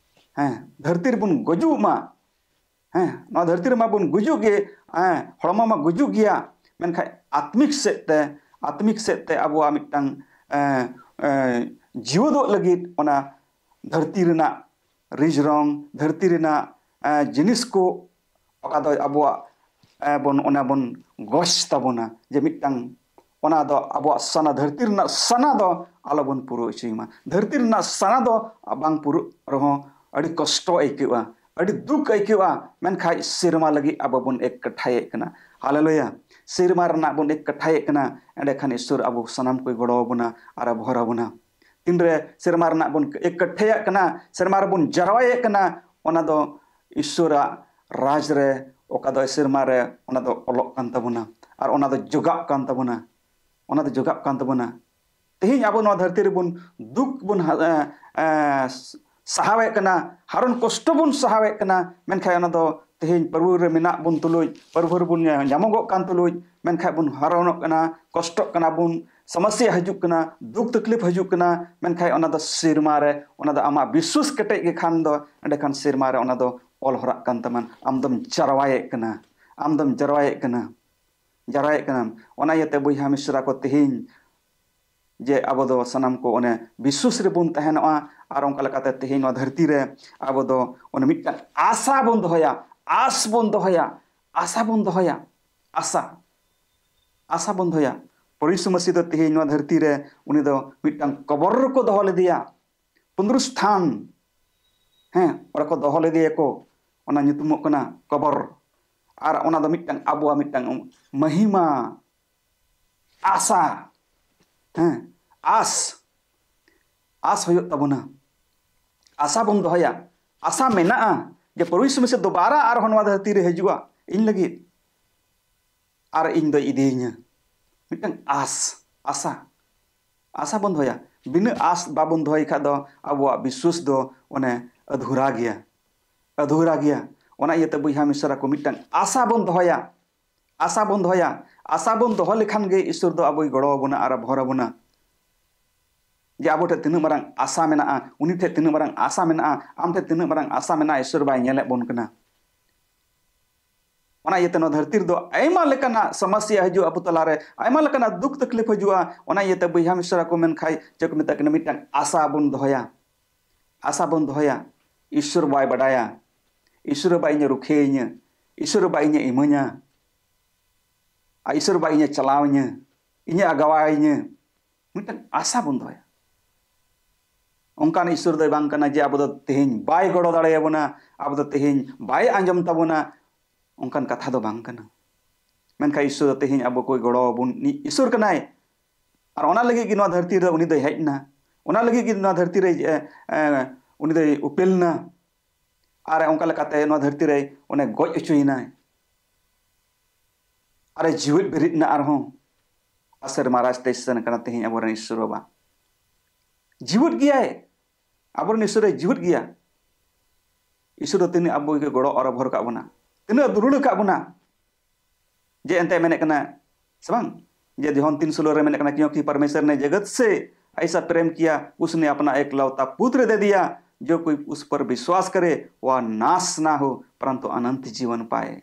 ᱦᱮᱸ, ᱫᱷᱟᱹᱨᱛᱤ ᱨᱮᱵᱚᱱ ᱜᱚᱡᱩᱜ ᱢᱟ᱾ ᱦᱮᱸ, ᱱᱚᱣᱟ ᱫᱷᱟᱹᱨᱛᱤ ᱨᱮᱢᱟ ᱵᱚᱱ ᱜᱩᱡᱩᱜ ᱜᱮ, ᱦᱮᱸ, ᱦᱚᱲᱢᱚ ᱢᱟ ᱜᱩᱡᱩᱜ ᱜᱮᱭᱟ, ᱢᱮᱱᱠᱷᱟᱱ ᱟᱛᱢᱤᱠ ᱥᱮᱫ ᱛᱮ, ᱟᱛᱢᱤᱠ ᱥᱮᱫ ᱛᱮ ᱟᱵᱚᱣᱟᱜ ᱢᱤᱫᱴᱟᱝ, ᱮᱸ, ᱮᱸ, ᱡᱤᱣᱮᱫᱚᱜ ᱞᱟᱹᱜᱤᱫ ᱚᱱᱟ ᱫᱷᱟᱹᱨᱛᱤ ᱨᱮᱱᱟᱜ ᱨᱤᱡ ᱨᱚᱝ, ᱫᱷᱟᱹᱨᱛᱤ ᱨᱮᱱᱟᱜ, ᱮᱸ, ᱡᱤᱱᱤᱥ ᱠᱚ, ᱚᱠᱟ ᱫᱚ ᱟᱵᱚᱣᱟᱜ, ᱮᱸ, ᱵᱚᱱ, ᱚᱱᱟ ᱵᱚᱱ ᱜᱚᱥ ᱛᱟᱵᱚᱱᱟ, ᱡᱮ ᱢᱤᱫᱴᱟᱝ ᱚᱱᱟ ᱫᱚ ᱟᱵᱚᱣᱟᱜ ᱥᱟᱱᱟ, ᱫᱷᱟᱹᱨᱛᱤ ᱨᱮᱱᱟᱜ ᱥᱟᱱᱟ ᱫᱚ ᱟᱞᱚᱵᱚᱱ ᱯᱩᱨᱟᱹᱣ ᱦᱚᱪᱚᱭ ᱢᱟ᱾ ᱫᱷᱟᱹᱨᱛᱤ ᱨᱮᱱᱟᱜ ᱥᱟᱱᱟ ᱫᱚ ᱵᱟᱝ ᱯᱩᱨᱟᱹᱜ ᱨᱮᱦᱚᱸ ᱟᱹᱰᱤ ᱠᱚᱥᱴᱚ ᱟᱹᱭᱠᱟᱹᱜᱼᱟ, ᱟᱹᱰᱤ ᱫᱩᱠ ᱟᱹᱭᱠᱟᱹᱜᱼᱟ, ᱢᱮᱱᱠᱷᱟᱱ ᱥᱮᱨᱢᱟ ᱞᱟᱹᱜᱤᱫ ᱟᱵᱚ ᱵᱚᱱ ᱮᱠ ᱠᱟᱴᱷᱟᱭᱮᱫ ᱠᱟᱱᱟ᱾ ᱦᱟᱞᱮᱞᱩᱭᱟ! ᱥᱮᱨᱢᱟ ᱨᱮᱱᱟᱜ ᱵᱚᱱ ᱮᱠ ᱠᱟᱴᱷᱟᱭᱮᱫ ᱠᱟᱱᱟ, ᱮᱸᱰᱮᱠᱷᱟᱱ ᱤᱥᱥᱚᱨ ᱟᱵᱚ ᱥᱟᱱᱟᱢ ᱠᱚᱭ ᱜᱚᱲᱚ ᱟᱵᱚᱱᱟ ᱟᱨ ᱮ ᱵᱷᱚᱨ ᱟᱵᱚᱱᱟ᱾ ᱛᱤᱱᱨᱮ ᱥᱮᱨᱢᱟ ᱨᱮᱱᱟᱜ ᱵᱚᱱ ᱮᱠ ᱠᱟᱴᱷᱟᱭᱮᱫ ᱠᱟᱱᱟ, ᱥᱮᱨᱢᱟ ᱨᱮᱵᱚᱱ ᱡᱟᱨᱣᱟᱭᱮᱫ ᱠᱟᱱᱟ, ᱚᱱᱟ ᱫᱚ ᱤᱥᱥᱚᱨᱟᱜ ᱨᱟᱡᱽ ᱨᱮ, ᱚᱠᱟ ᱫᱚ ᱥᱮᱨᱢᱟ ᱨᱮ, ᱚᱱᱟ ᱫᱚ ᱚᱞᱚᱜ ᱠᱟᱱ ᱛᱟᱵᱚᱱᱟ ᱟᱨ ᱚᱱᱟ ᱫᱚ ᱡᱚᱜᱟᱜ ᱠᱟᱱ ᱛᱟᱵᱚᱱᱟ, ᱚᱱᱟ ᱫᱚ ᱡᱚᱜᱟᱜ ᱠᱟᱱ ᱛᱟᱵᱚᱱᱟ᱾ ᱛᱮᱦᱮᱧ ᱟᱵᱚ ᱱᱚᱣᱟ ᱫᱷᱟᱹᱨᱛᱤ ᱨᱮᱵᱚᱱ ᱫᱩᱠ ᱵᱚᱱ ᱦᱟ-, ᱮ, ᱮ, ᱥᱟᱦᱟᱣᱮᱫ ᱠᱟᱱᱟ, ᱦᱟᱨᱚᱱ ᱠᱚᱥᱴᱚ ᱵᱚᱱ ᱥᱟᱦᱟᱣᱮᱫ ᱠᱟᱱᱟ, ᱢᱮᱱᱠᱷᱟᱱ ᱚᱱᱟ ᱫᱚ ᱛᱮᱦᱮᱧ ᱯᱨᱚᱵᱷᱩ ᱨᱮ ᱢᱮᱱᱟᱜ ᱵᱚᱱ ᱛᱩᱞᱩᱡ, ᱯᱨᱚᱵᱷᱩ ᱨᱮᱵᱚᱱ ᱧᱟ-, ᱧᱟᱢᱚᱜᱚᱜ ᱠᱟᱱ ᱛᱩᱞᱩᱡ, ᱢᱮᱱᱠᱷᱟᱱ ᱵᱚᱱ ᱦᱟᱨᱚᱱᱚᱜ ᱠᱟᱱᱟ, ᱠᱚᱥᱴᱚᱜ ᱠᱟᱱᱟ ᱵᱚᱱ, ᱥᱚᱢᱚᱥᱥᱟ ᱦᱤᱡᱩᱜ ᱠᱟᱱᱟ, ᱫᱩᱠ ᱛᱟᱠᱞᱤᱯ ᱦᱤᱡᱩᱜ ᱠᱟᱱᱟ, ᱢᱮᱱᱠᱷᱟᱱ ᱚᱱᱟ ᱫᱚ ᱥᱮᱨᱢᱟ ᱨᱮ, ᱚᱱᱟ ᱫᱚ ᱟᱢᱟᱜ ᱵᱤᱥᱣᱟᱥ ᱠᱮᱴᱮᱡ ᱜᱮ ᱠᱷᱟᱱ ᱫᱚ, ᱮᱸᱰᱮᱠᱷᱟᱱ ᱥᱮᱨᱢᱟ ᱨᱮ ᱚᱱᱟ ᱫᱚ ᱚᱞ ᱦᱚᱨᱟᱜ ᱠᱟᱱ ᱛᱟᱢᱟ᱾ ᱟᱢ ᱫᱚᱢ ᱡᱟᱨᱣᱟᱭᱮᱫ ᱠᱟᱱᱟ, ᱟᱢ ᱫᱚᱢ ᱡᱟᱨᱣᱟᱭᱮᱫ ᱠᱟᱱᱟ, ᱡᱟᱨᱣᱟᱭᱮᱫ ᱠᱟᱱᱟᱢ᱾ ᱚᱱᱟ ᱤᱭᱟᱹᱛᱮ ᱵᱚᱭᱦᱟ ᱢᱤᱥᱨᱟ ᱠᱚ, ᱛᱮᱦᱮᱧ ᱡᱮ ᱟᱵᱚ ᱫᱚ ᱥᱟᱱᱟᱢ ᱠᱚ ᱚᱱᱮ ᱵᱤᱥᱣᱟᱥ ᱨᱮᱵᱚᱱ ᱛᱟᱦᱮᱱᱚᱜᱼᱟ᱾ ᱟᱨ ᱚᱱᱠᱟ ᱞᱮᱠᱟᱛᱮ ᱛᱮᱦᱮᱧ ᱱᱚᱣᱟ ᱫᱷᱟᱹᱨᱛᱤ ᱨᱮ ᱟᱵᱚ ᱫᱚ ᱚᱱᱮ ᱢᱤᱫᱴᱟᱝ ᱟᱥᱟ ᱵᱚᱱ ᱫᱚᱦᱚᱭᱟ, ᱟᱥ ᱵᱚᱱ ᱫᱚᱦᱚᱭᱟ, ᱟᱥᱟ ᱵᱚᱱ ᱫᱚᱦᱚᱭᱟ, ᱟᱥᱟ, ᱟᱥᱟ ᱵᱚᱱ ᱫᱚᱦᱚᱭᱟ᱾ ᱯᱚᱨᱤᱥᱩ ᱢᱟᱹᱥᱤ ᱫᱚ ᱛᱮᱦᱮᱧ ᱱᱚᱣᱟ ᱫᱷᱟᱹᱨᱛᱤ ᱨᱮ ᱩᱱᱤ ᱫᱚ ᱢᱤᱫᱴᱟᱝ ᱠᱚᱵᱚᱨ ᱨᱮᱠᱚ ᱫᱚᱦᱚ ᱞᱮᱫᱮᱭᱟ, ᱯᱩᱱᱫᱨᱩᱥᱛᱷᱟᱱ, ᱦᱮᱸ, ᱚᱸᱰᱮ ᱠᱚ ᱫᱚᱦᱚ ᱞᱮᱫᱮᱭᱟᱠᱚ, ᱚᱱᱟ ᱧᱩᱛᱩᱢᱚᱜ ᱠᱟᱱᱟ ᱠᱚᱵᱚᱨ᱾ ᱟᱨ ᱚᱱᱟ ᱫᱚ ᱢᱤᱫᱴᱟᱝ ᱟᱵᱚᱣᱟᱜ ᱢᱤᱫᱴᱟᱝ ᱢᱟᱹᱦᱤᱢᱟ, ᱟᱥᱟ, ᱦᱮᱸ, ᱟᱥ, ᱟᱥ ᱦᱩᱭᱩᱜ ᱛᱟᱵᱚᱱᱟ᱾ ᱟᱥᱟ ᱵᱚᱱ ᱫᱚᱦᱚᱭᱟ, ᱟᱥᱟ ᱢᱮᱱᱟᱜᱼᱟ ᱡᱮ ᱯᱨᱚᱵᱷᱩ ᱭᱤᱥᱩ ᱢᱟᱥᱤᱦ ᱫᱚᱵᱟᱨᱟ ᱟᱨᱦᱚᱸ ᱱᱚᱣᱟ ᱫᱷᱟᱹᱨᱛᱤ ᱨᱮ ᱦᱤᱡᱩᱜᱼᱟ ᱤᱧ ᱞᱟᱹᱜᱤᱫ, ᱟᱨ ᱤᱧ ᱫᱚᱭ ᱤᱫᱤᱭᱤᱧᱟ᱾ ᱢᱤᱫᱴᱟᱝ ᱟᱥ, ᱟᱥᱟ, ᱟᱥᱟ ᱵᱚᱱ ᱫᱚᱦᱚᱭᱟ᱾ ᱵᱤᱱᱟᱹ ᱟᱥ ᱵᱟᱵᱚᱱ ᱫᱚᱦᱚᱭ ᱠᱷᱟᱡ ᱫᱚ ᱟᱵᱚᱣᱟᱜ ᱵᱤᱥᱣᱟᱥ ᱫᱚ ᱚᱱᱮ ᱟᱫᱷᱩᱨᱟ ᱜᱮᱭᱟ, ᱟᱫᱷᱩᱨᱟ ᱜᱮᱭᱟ᱾ ᱚᱱᱟ ᱤᱭᱟᱹᱛᱮ ᱵᱚᱭᱦᱟ ᱢᱤᱥᱨᱟ ᱠᱚ, ᱢᱤᱫᱴᱟᱝ ᱟᱥᱟ ᱵᱚᱱ ᱫᱚᱦᱚᱭᱟ, ᱟᱥᱟ ᱵᱚᱱ ᱫᱚᱦᱚᱭᱟ᱾ ᱟᱥᱟ ᱵᱚᱱ ᱫᱚᱦᱚ ᱞᱮᱠᱷᱟᱱ ᱜᱮ ᱤᱥᱥᱚᱨ ᱫᱚ ᱟᱵᱚᱭ ᱜᱚᱲᱚ ᱟᱵᱚᱱᱟ ᱟᱨ ᱵᱷᱚᱨ ᱟᱵᱚᱱᱟ᱾ ᱡᱮ ᱟᱵᱚ ᱴᱷᱮᱱ ᱛᱤᱱᱟᱹᱜ ᱢᱟᱨᱟᱝ ᱟᱥᱟ ᱢᱮᱱᱟᱜᱼᱟ, ᱩᱱᱤ ᱴᱷᱮᱱ ᱛᱤᱱᱟᱹᱜ ᱢᱟᱨᱟᱝ ᱟᱥᱟ ᱢᱮᱱᱟᱜᱼᱟ, ᱟᱢ ᱴᱷᱮᱱ ᱛᱤᱱᱟᱹᱜ ᱢᱟᱨᱟᱝ ᱟᱥᱟ ᱢᱮᱱᱟᱜᱼᱟ, ᱤᱥᱥᱚᱨ ᱵᱟᱭ ᱧᱮᱞᱮᱫ ᱵᱚᱱ ᱠᱟᱱᱟ᱾ ᱚᱱᱟ ᱤᱭᱟᱹᱛᱮ ᱱᱚᱣᱟ ᱫᱷᱟᱹᱨᱛᱤ ᱨᱮᱫᱚ ᱟᱭᱢᱟ ᱞᱮᱠᱟᱱᱟᱜ ᱥᱚᱢᱚᱥᱥᱟ ᱦᱤᱡᱩᱜᱼᱟ ᱟᱵᱚ ᱛᱟᱞᱟᱨᱮ, ᱟᱭᱢᱟ ᱞᱮᱠᱟᱱᱟᱜ ᱫᱩᱠ ᱛᱟᱠᱞᱤᱯ ᱦᱤᱡᱩᱜᱼᱟ᱾ ᱚᱱᱟ ᱤᱭᱟᱹᱛᱮ ᱵᱚᱭᱦᱟ ᱢᱤᱥᱨᱟ ᱠᱚ ᱢᱮᱱᱠᱷᱟᱱ ᱪᱮᱫ ᱠᱚ ᱢᱮᱛᱟᱜ ᱠᱟᱱᱟ, ᱢᱤᱫᱴᱟᱝ ᱟᱥᱟ ᱵᱚᱱ ᱫᱚᱦᱚᱭᱟ, ᱟᱥᱟ ᱵᱚᱱ ᱫᱚᱦᱚᱭᱟ᱾ ᱤᱥᱥᱚᱨ ᱵᱟᱭ ᱵᱟᱰᱟᱭᱟ, ᱤᱥᱥᱚᱨ ᱵᱟᱭ ᱤᱧᱮ ᱨᱩᱠᱷᱤᱭᱟᱹᱧᱟ, ᱤᱥᱥᱚᱨ ᱵᱟᱭ ᱤᱧᱮ ᱤᱢᱟᱹᱧᱟ, ᱟᱨ ᱤᱥᱥᱚᱨ ᱵᱟᱭ ᱤᱧᱮ ᱪᱟᱞᱟᱣᱤᱧᱟᱹ, ᱤᱧᱮ ᱟᱜᱟᱣᱟᱭᱤᱧᱟᱹ, ᱢᱤᱫᱴᱟᱝ ᱟᱥᱟ ᱵᱚᱱ ᱫᱚᱦᱚᱭᱟ᱾ ᱚᱱᱠᱟᱱ ᱤᱥᱥᱚᱨ ᱫᱚᱭ ᱵᱟᱝ ᱠᱟᱱᱟ ᱡᱮ ᱟᱵᱚ ᱫᱚ ᱛᱮᱦᱮᱧ ᱵᱟᱭ ᱜᱚᱲᱚ ᱫᱟᱲᱮᱭᱟᱵᱚᱱᱟ, ᱟᱵᱚ ᱫᱚ ᱛᱮᱦᱮᱧ ᱵᱟᱭ ᱟᱸᱡᱚᱢ ᱛᱟᱵᱚᱱᱟ, ᱚᱱᱠᱟᱱ ᱠᱟᱛᱷᱟ ᱫᱚ ᱵᱟᱝ ᱠᱟᱱᱟ᱾ ᱢᱮᱱᱠᱷᱟᱱ ᱤᱥᱥᱚᱨ ᱫᱚ ᱛᱮᱦᱮᱧ ᱟᱵᱚ ᱠᱚᱭ ᱜᱚᱲᱚ ᱟᱵᱚᱱ ᱤᱥᱥᱚᱨ ᱠᱟᱱᱟᱭ᱾ ᱟᱨ ᱚᱱᱟ ᱞᱟᱹᱜᱤᱫ ᱜᱮ ᱱᱚᱣᱟ ᱫᱷᱟᱹᱨᱛᱤ ᱨᱮ ᱩᱱᱤ ᱫᱚᱭ ᱦᱮᱡ ᱮᱱᱟ, ᱚᱱᱟ ᱞᱟᱹᱜᱤᱫ ᱜᱮ ᱱᱚᱣᱟ ᱫᱷᱟᱹᱨᱛᱤ ᱨᱮ ᱮ, ᱮ, ᱩᱱᱤ ᱫᱚᱭ ᱩᱯᱮᱞ ᱮᱱᱟ᱾ ᱟᱨ ᱚᱱᱠᱟ ᱞᱮᱠᱟᱛᱮ ᱱᱚᱣᱟ ᱫᱷᱟᱹᱨᱛᱤ ᱨᱮ ᱚᱱᱮ ᱜᱚᱡ ᱦᱚᱪᱚᱭᱮᱱᱟᱭ᱾ ᱟᱨᱮ ᱡᱤᱣᱮᱫ ᱵᱮᱨᱮᱫ ᱮᱱᱟ ᱟᱨᱦᱚᱸ᱾ ᱟᱨ ᱥᱮᱨᱢᱟ ᱨᱟᱡᱽ ᱛᱮᱭ ᱥᱮᱱ ᱠᱟᱱᱟ ᱛᱮᱦᱮᱧ ᱟᱵᱚᱨᱮᱱ ᱤᱥᱥᱚᱨ ᱵᱟᱵᱟ᱾ ᱡᱤᱣᱮᱫ ᱜᱮᱭᱟᱭ, ᱟᱵᱚᱨᱮᱱ ᱤᱥᱥᱚᱨ ᱮ ᱡᱤᱣᱮᱫ ᱜᱮᱭᱟ᱾ ᱤᱥᱥᱚᱨ ᱫᱚ ᱛᱤᱱᱟᱹᱜ ᱟᱵᱚ ᱜᱮ ᱜᱚᱲᱚ ᱟᱨ ᱵᱷᱚᱨ ᱠᱟᱜ ᱵᱚᱱᱟ, ᱛᱤᱱᱟᱹᱜ ᱫᱩᱞᱟᱹᱲ ᱠᱟᱜ ᱵᱚᱱᱟ᱾ ᱡᱮ ᱮᱱᱛᱮ ᱢᱮᱱᱮᱫ ᱠᱟᱱᱟ ᱥᱮ ᱵᱟᱝ, ᱡᱮ ᱡᱚᱦᱚᱱ ᱛᱤᱱ ᱥᱳᱞᱳ ᱨᱮ ᱢᱮᱱᱮᱫ ᱠᱟᱱᱟ, क्योंकि परमेश्वर ने जगत से ऐसा प्रेम किया, उसने अपना एकलौता पुत्र दे दिया, जो कोई उस पर विश्वास करे वह नाश ना हो परंतु अनंत जीवन पाए,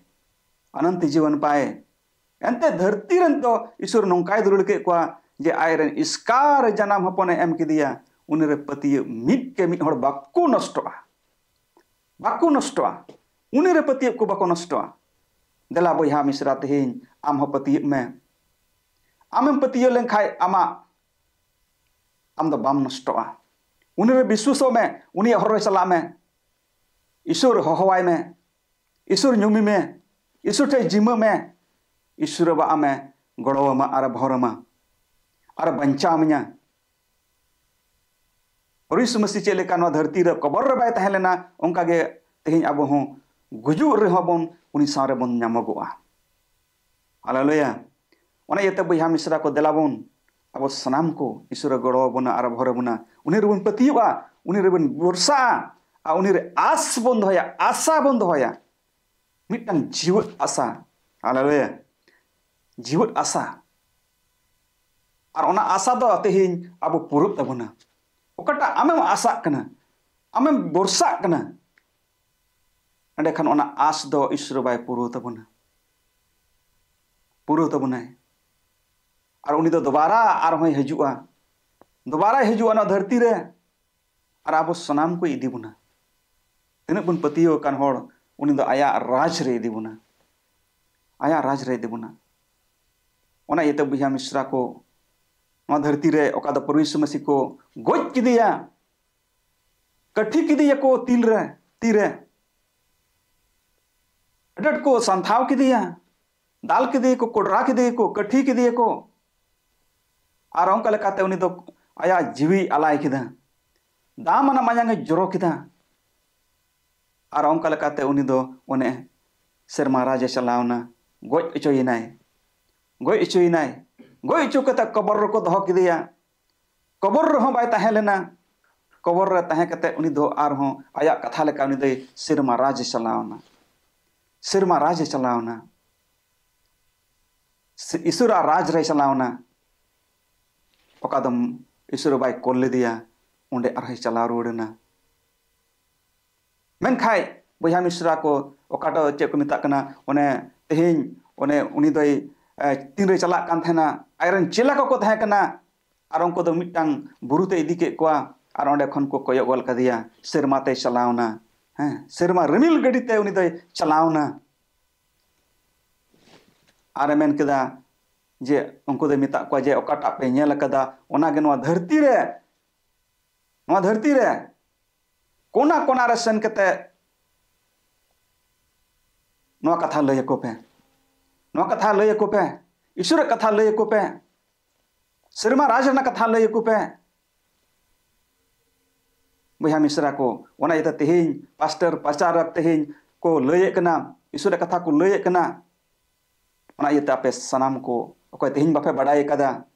अनंत जीवन पाए। ᱮᱱᱛᱮ ᱫᱷᱟᱹᱨᱛᱤ ᱨᱮᱱ ᱫᱚ ᱤᱥᱥᱚᱨ ᱱᱚᱝᱠᱟᱭ ᱫᱩᱞᱟᱹᱲ ᱠᱮᱫ ᱠᱚᱣᱟ ᱡᱮ ᱟᱡᱨᱮᱱ ᱮᱥᱠᱟᱨ ᱡᱟᱱᱟᱢ ᱦᱚᱯᱚᱱᱮ ᱮᱢ ᱠᱮᱫᱮᱭᱟ, ᱩᱱᱤᱨᱮ ᱯᱟᱹᱛᱭᱟᱹᱣ ᱢᱤᱫ ᱠᱮ ᱢᱤᱫ ᱦᱚᱲ ᱵᱟᱠᱚ ᱱᱚᱥᱴᱚᱜᱼᱟ, ᱵᱟᱠᱚ ᱱᱚᱥᱴᱚᱜᱼᱟ᱾ ᱩᱱᱤᱨᱮ ᱯᱟᱹᱛᱭᱟᱹᱣ ᱠᱚ ᱵᱟᱠᱚ ᱱᱚᱥᱴᱚᱜᱼᱟ᱾ ᱫᱮᱞᱟ ᱵᱚᱭᱦᱟ ᱢᱤᱥᱨᱟ, ᱛᱮᱦᱮᱧ ᱟᱢ ᱦᱚᱸ ᱯᱟᱹᱛᱭᱟᱹᱜ ᱢᱮ᱾ ᱟᱢᱮᱢ ᱯᱟᱹᱛᱭᱟᱹᱣ ᱞᱮᱱᱠᱷᱟᱱ ᱟᱢᱟᱜ, ᱟᱢ ᱫᱚ ᱵᱟᱢ ᱱᱚᱥᱴᱚᱜᱼᱟ᱾ ᱩᱱᱤᱨᱮ ᱵᱤᱥᱣᱟᱥᱚᱜ ᱢᱮ, ᱩᱱᱤᱭᱟᱜ ᱦᱚᱨ ᱨᱮ ᱪᱟᱞᱟᱜ ᱢᱮ, ᱤᱥᱥᱚᱨ ᱦᱚᱦᱚᱣᱟᱭ ᱢᱮ, ᱤᱥᱥᱚᱨ ᱧᱩᱢᱮ ᱢᱮ, ᱤᱥᱥᱚᱨ ᱴᱷᱮᱱ ᱡᱤᱢᱟᱹ ᱢᱮ᱾ ᱤᱥᱥᱚᱨ ᱵᱟᱵᱟ ᱟᱢᱮ ᱜᱚᱲᱚ ᱟᱢᱟ ᱟᱨᱮ ᱵᱷᱚᱨ ᱟᱢᱟ ᱟᱨᱮ ᱵᱟᱧᱪᱟᱣ ᱢᱮᱭᱟ᱾ ᱦᱚᱨᱤᱥ ᱢᱟᱹᱥᱤ ᱪᱮᱫ ᱞᱮᱠᱟ ᱱᱚᱣᱟ ᱫᱷᱟᱹᱨᱛᱤ ᱨᱮ ᱠᱚᱵᱚᱨ ᱨᱮ ᱵᱟᱭ ᱛᱟᱦᱮᱸ ᱞᱮᱱᱟ, ᱚᱱᱠᱟ ᱜᱮ ᱛᱮᱦᱮᱧ ᱟᱵᱚ ᱦᱚᱸ ᱜᱩᱡᱩᱜ ᱨᱮᱦᱚᱸ ᱵᱚᱱ ᱩᱱᱤ ᱥᱟᱶ ᱨᱮᱵᱚᱱ ᱧᱟᱢᱚᱜᱚᱜᱼᱟ᱾ ᱦᱟᱞᱮᱞᱩᱭᱟ᱾ ᱚᱱᱟ ᱤᱭᱟᱹᱛᱮ ᱵᱚᱭᱦᱟ ᱢᱤᱥᱨᱟ ᱠᱚ, ᱫᱮᱞᱟ ᱵᱚᱱ ᱟᱵᱚ ᱥᱟᱱᱟᱢ ᱠᱚ ᱤᱥᱥᱚᱨᱮ ᱜᱚᱲᱚ ᱟᱵᱚᱱᱟ ᱟᱨ ᱵᱷᱚᱨ ᱟᱵᱚᱱᱟ᱾ ᱩᱱᱤ ᱨᱮᱵᱚᱱ ᱯᱟᱹᱛᱭᱟᱹᱜᱼᱟ, ᱩᱱᱤ ᱨᱮᱵᱚᱱ ᱵᱷᱚᱨᱥᱟᱜᱼᱟ ᱟᱨ ᱩᱱᱤ ᱨᱮ ᱟᱥ ᱵᱚᱱ ᱫᱚᱦᱚᱭᱟ, ᱟᱥᱟ ᱵᱚᱱ ᱫᱚᱦᱚᱭᱟ᱾ ᱢᱤᱫᱴᱟᱝ ᱡᱤᱣᱮᱫ ᱟᱥᱟ᱾ ᱦᱟᱞᱮᱞᱩᱭᱟ᱾ ᱡᱤᱣᱮᱫ ᱟᱥᱟ᱾ ᱟᱨ ᱚᱱᱟ ᱟᱥᱟ ᱫᱚ ᱛᱮᱦᱮᱧ ᱟᱵᱚ ᱯᱩᱨᱟᱹᱜ ᱛᱟᱵᱚᱱᱟ᱾ ᱚᱠᱟᱴᱟᱜ ᱟᱢᱮᱢ ᱟᱥᱟᱜ ᱠᱟᱱᱟ, ᱟᱢᱮᱢ ᱵᱷᱚᱨᱥᱟᱜ ᱠᱟᱱᱟ, ᱮᱸᱰᱮᱠᱷᱟᱱ ᱚᱱᱟ ᱟᱥ ᱫᱚ ᱤᱥᱥᱚᱨ ᱵᱟᱭ ᱯᱩᱨᱟᱹᱣ ᱛᱟᱵᱚᱱᱟ᱾ ᱯᱩᱨᱟᱹᱣ ᱛᱟᱵᱚᱱᱟᱭ᱾ ᱟᱨ ᱩᱱᱤ ᱫᱚ ᱫᱚᱵᱟᱨᱟ ᱟᱨᱦᱚᱸᱭ ᱦᱤᱡᱩᱜᱼᱟ᱾ ᱫᱚᱵᱟᱨᱟᱭ ᱦᱤᱡᱩᱜᱼᱟ ᱱᱚᱣᱟ ᱫᱷᱟᱹᱨᱛᱤ ᱨᱮ᱾ ᱟᱨ ᱟᱵᱚ ᱥᱟᱱᱟᱢ ᱠᱚᱭ ᱤᱫᱤ ᱵᱚᱱᱟ᱾ ᱛᱤᱱᱟᱹᱜ ᱵᱚᱱ ᱯᱟᱹᱛᱭᱟᱹᱣ ᱟᱠᱟᱱ ᱦᱚᱲ, ᱩᱱᱤ ᱫᱚ ᱟᱭᱟᱜ ᱨᱟᱡᱽ ᱨᱮ ᱤᱫᱤ ᱵᱚᱱᱟ᱾ ᱟᱭᱟᱜ ᱨᱟᱡᱽ ᱨᱮ ᱤᱫᱤ ᱵᱚᱱᱟ᱾ ᱚᱱᱟ ᱤᱭᱟᱹᱛᱮ ᱵᱚᱭᱦᱟ ᱢᱤᱥᱨᱟ ᱠᱚ, ᱱᱚᱣᱟ ᱫᱷᱟᱹᱨᱛᱤ ᱨᱮ ᱚᱠᱟ ᱫᱚ ᱯᱨᱚᱵᱷᱩ ᱭᱤᱥᱩ ᱢᱟᱹᱥᱤ ᱠᱚ ᱜᱚᱡ ᱠᱮᱫᱮᱭᱟ, ᱠᱟᱹᱴᱷᱤ ᱠᱮᱫᱮᱭᱟᱠᱚ ᱛᱤᱞ ᱨᱮ, ᱛᱤᱨᱮ᱾ ᱟᱹᱰᱤ ᱟᱸᱴ ᱠᱚ ᱥᱟᱱᱛᱷᱟᱣ ᱠᱮᱫᱮᱭᱟ, ᱫᱟᱞ ᱠᱮᱫᱮᱭᱟᱠᱚ, ᱠᱚᱰᱨᱟ ᱠᱮᱫᱮᱭᱟᱠᱚ, ᱠᱟᱹᱴᱷᱤ ᱠᱮᱫᱮᱭᱟᱠᱚ᱾ ᱟᱨ ᱚᱱᱠᱟ ᱞᱮᱠᱟᱛᱮ ᱩᱱᱤ ᱫᱚ ᱟᱭᱟᱜ ᱡᱤᱣᱤ ᱟᱞᱟᱭ ᱠᱮᱫᱟ᱾ ᱫᱟᱢ ᱟᱱᱟᱜ ᱢᱟᱭᱟᱝ ᱮ ᱡᱚᱨᱚ ᱠᱮᱫᱟ᱾ ᱟᱨ ᱚᱱᱠᱟ ᱞᱮᱠᱟᱛᱮ ᱩᱱᱤ ᱫᱚ ᱚᱱᱮ ᱥᱮᱨᱢᱟ ᱨᱟᱡᱽ ᱮ ᱪᱟᱞᱟᱣ ᱮᱱᱟ, ᱜᱚᱡ ᱦᱚᱪᱚᱭᱮᱱᱟᱭ, ᱜᱚᱡ ᱦᱚᱪᱚᱭᱮᱱᱟᱭ᱾ ᱜᱚᱡ ᱦᱚᱪᱚ ᱠᱟᱛᱮ ᱠᱚᱵᱚᱨ ᱨᱮᱠᱚ ᱫᱚᱦᱚ ᱠᱮᱫᱮᱭᱟ᱾ ᱠᱚᱵᱚᱨ ᱨᱮᱦᱚᱸ ᱵᱟᱭ ᱛᱟᱦᱮᱸ ᱞᱮᱱᱟ᱾ ᱠᱚᱵᱚᱨ ᱨᱮ ᱛᱟᱦᱮᱸ ᱠᱟᱛᱮ ᱩᱱᱤ ᱫᱚ ᱟᱨᱦᱚᱸ ᱟᱭᱟᱜ ᱠᱟᱛᱷᱟ ᱞᱮᱠᱟ ᱩᱱᱤ ᱫᱚᱭ ᱥᱮᱨᱢᱟ ᱨᱟᱡᱽ ᱮ ᱪᱟᱞᱟᱣ ᱮᱱᱟ᱾ ᱥᱮᱨᱢᱟ ᱨᱟᱡᱽ ᱮ ᱪᱟᱞᱟᱣ ᱮᱱᱟ᱾ ᱥᱮ-, ᱤᱥᱚᱨᱟᱜ ᱨᱟᱡᱽ ᱨᱮᱭ ᱪᱟᱞᱟᱣ ᱮᱱᱟ᱾ ᱚᱠᱟ ᱫᱚ ᱤᱥᱚᱨ ᱵᱟᱭ ᱠᱳᱞ ᱞᱮᱫᱮᱭᱟ, ᱚᱸᱰᱮ ᱟᱨᱦᱚᱸᱭ ᱪᱟᱞᱟᱣ ᱨᱩᱣᱟᱹᱲ ᱮᱱᱟ᱾ ᱢᱮᱱᱠᱷᱟᱡ ᱵᱚᱭᱦᱟ ᱢᱤᱥᱨᱟ ᱠᱚ, ᱚᱠᱟᱴᱟᱜ ᱪᱮᱫ ᱠᱚ ᱢᱮᱛᱟᱜ ᱠᱟᱱᱟ, ᱚᱱᱮ ᱛᱮᱦᱮᱧ ᱚᱱᱮ ᱩᱱᱤ ᱫᱚᱭ, ᱮ, ᱛᱤᱱᱨᱮᱭ ᱪᱟᱞᱟᱜ ᱠᱟᱱ ᱛᱟᱦᱮᱱᱟ, ᱟᱡᱨᱮᱱ ᱪᱮᱞᱟ ᱠᱚᱠᱚ ᱛᱟᱦᱮᱸ ᱠᱟᱱᱟ, ᱟᱨ ᱩᱱᱠᱩ ᱫᱚ ᱢᱤᱫᱴᱟᱝ ᱵᱩᱨᱩ ᱛᱮ ᱤᱫᱤ ᱠᱮᱫ ᱠᱚᱣᱟ, ᱟᱨ ᱚᱸᱰᱮ ᱠᱷᱚᱱ ᱠᱚ ᱠᱚᱭᱚᱜ ᱜᱚᱫ ᱠᱟᱫᱮᱭᱟ, ᱥᱮᱨᱢᱟ ᱛᱮᱭ ᱪᱟᱞᱟᱣ ᱮᱱᱟ᱾ ᱦᱮᱸ, ᱥᱮᱨᱢᱟ ᱨᱤᱢᱤᱞ ᱜᱟᱹᱰᱤ ᱛᱮ ᱩᱱᱤ ᱫᱚᱭ ᱪᱟᱞᱟᱣ ᱮᱱᱟ᱾ ᱟᱨᱮ ᱢᱮᱱ ᱠᱮᱫᱟ ᱡᱮ, ᱩᱱᱠᱩ ᱫᱚᱭ ᱢᱮᱛᱟᱜ ᱠᱚᱣᱟ ᱡᱮ, ᱚᱠᱟᱴᱟᱜ ᱯᱮ ᱧᱮᱞ ᱟᱠᱟᱫᱟ, ᱚᱱᱟᱜᱮ ᱱᱚᱣᱟ ᱫᱷᱟᱹᱨᱛᱤ ᱨᱮ, ᱱᱚᱣᱟ ᱫᱷᱟᱹᱨᱛᱤ ᱨᱮ ᱠᱚᱱᱟ ᱠᱚᱱᱟ ᱨᱮ ᱥᱮᱱ ᱠᱟᱛᱮ ᱱᱚᱣᱟ ᱠᱟᱛᱷᱟ ᱞᱟᱹᱭ ᱟᱠᱚ ᱯᱮ, ᱱᱚᱣᱟ ᱠᱟᱛᱷᱟ ᱞᱟᱹᱭ ᱟᱠᱚ ᱯᱮ, ᱤᱥᱚᱨᱟᱜ ᱠᱟᱛᱷᱟ ᱞᱟᱹᱭ ᱟᱠᱚ ᱯᱮ, ᱥᱮᱨᱢᱟ ᱨᱟᱡᱽ ᱨᱮᱱᱟᱜ ᱠᱟᱛᱷᱟ ᱞᱟᱹᱭ ᱟᱠᱚ ᱯᱮ᱾ ᱵᱚᱭᱦᱟ ᱢᱤᱥᱨᱟ ᱠᱚ, ᱚᱱᱟ ᱤᱭᱟᱹᱛᱮ ᱛᱮᱦᱮᱧ ᱯᱟᱥᱴᱚᱨ ᱯᱟᱪᱟᱨ ᱛᱮᱦᱮᱧ ᱠᱚ ᱞᱟᱹᱭᱮᱫ ᱠᱟᱱᱟ, ᱤᱥᱚᱨᱟᱜ ᱠᱟᱛᱷᱟ ᱠᱚ ᱞᱟᱹᱭᱮᱫ ᱠᱟᱱᱟ᱾ ᱚᱱᱟ ᱤᱭᱟᱹᱛᱮ ᱟᱯᱮ ᱥᱟᱱᱟᱢ ᱠᱚ, ᱚᱠᱚᱭ ᱛᱮᱦᱮᱧ ᱵᱟᱯᱮ ᱵᱟᱰᱟᱭ ᱟᱠᱟᱫᱟ,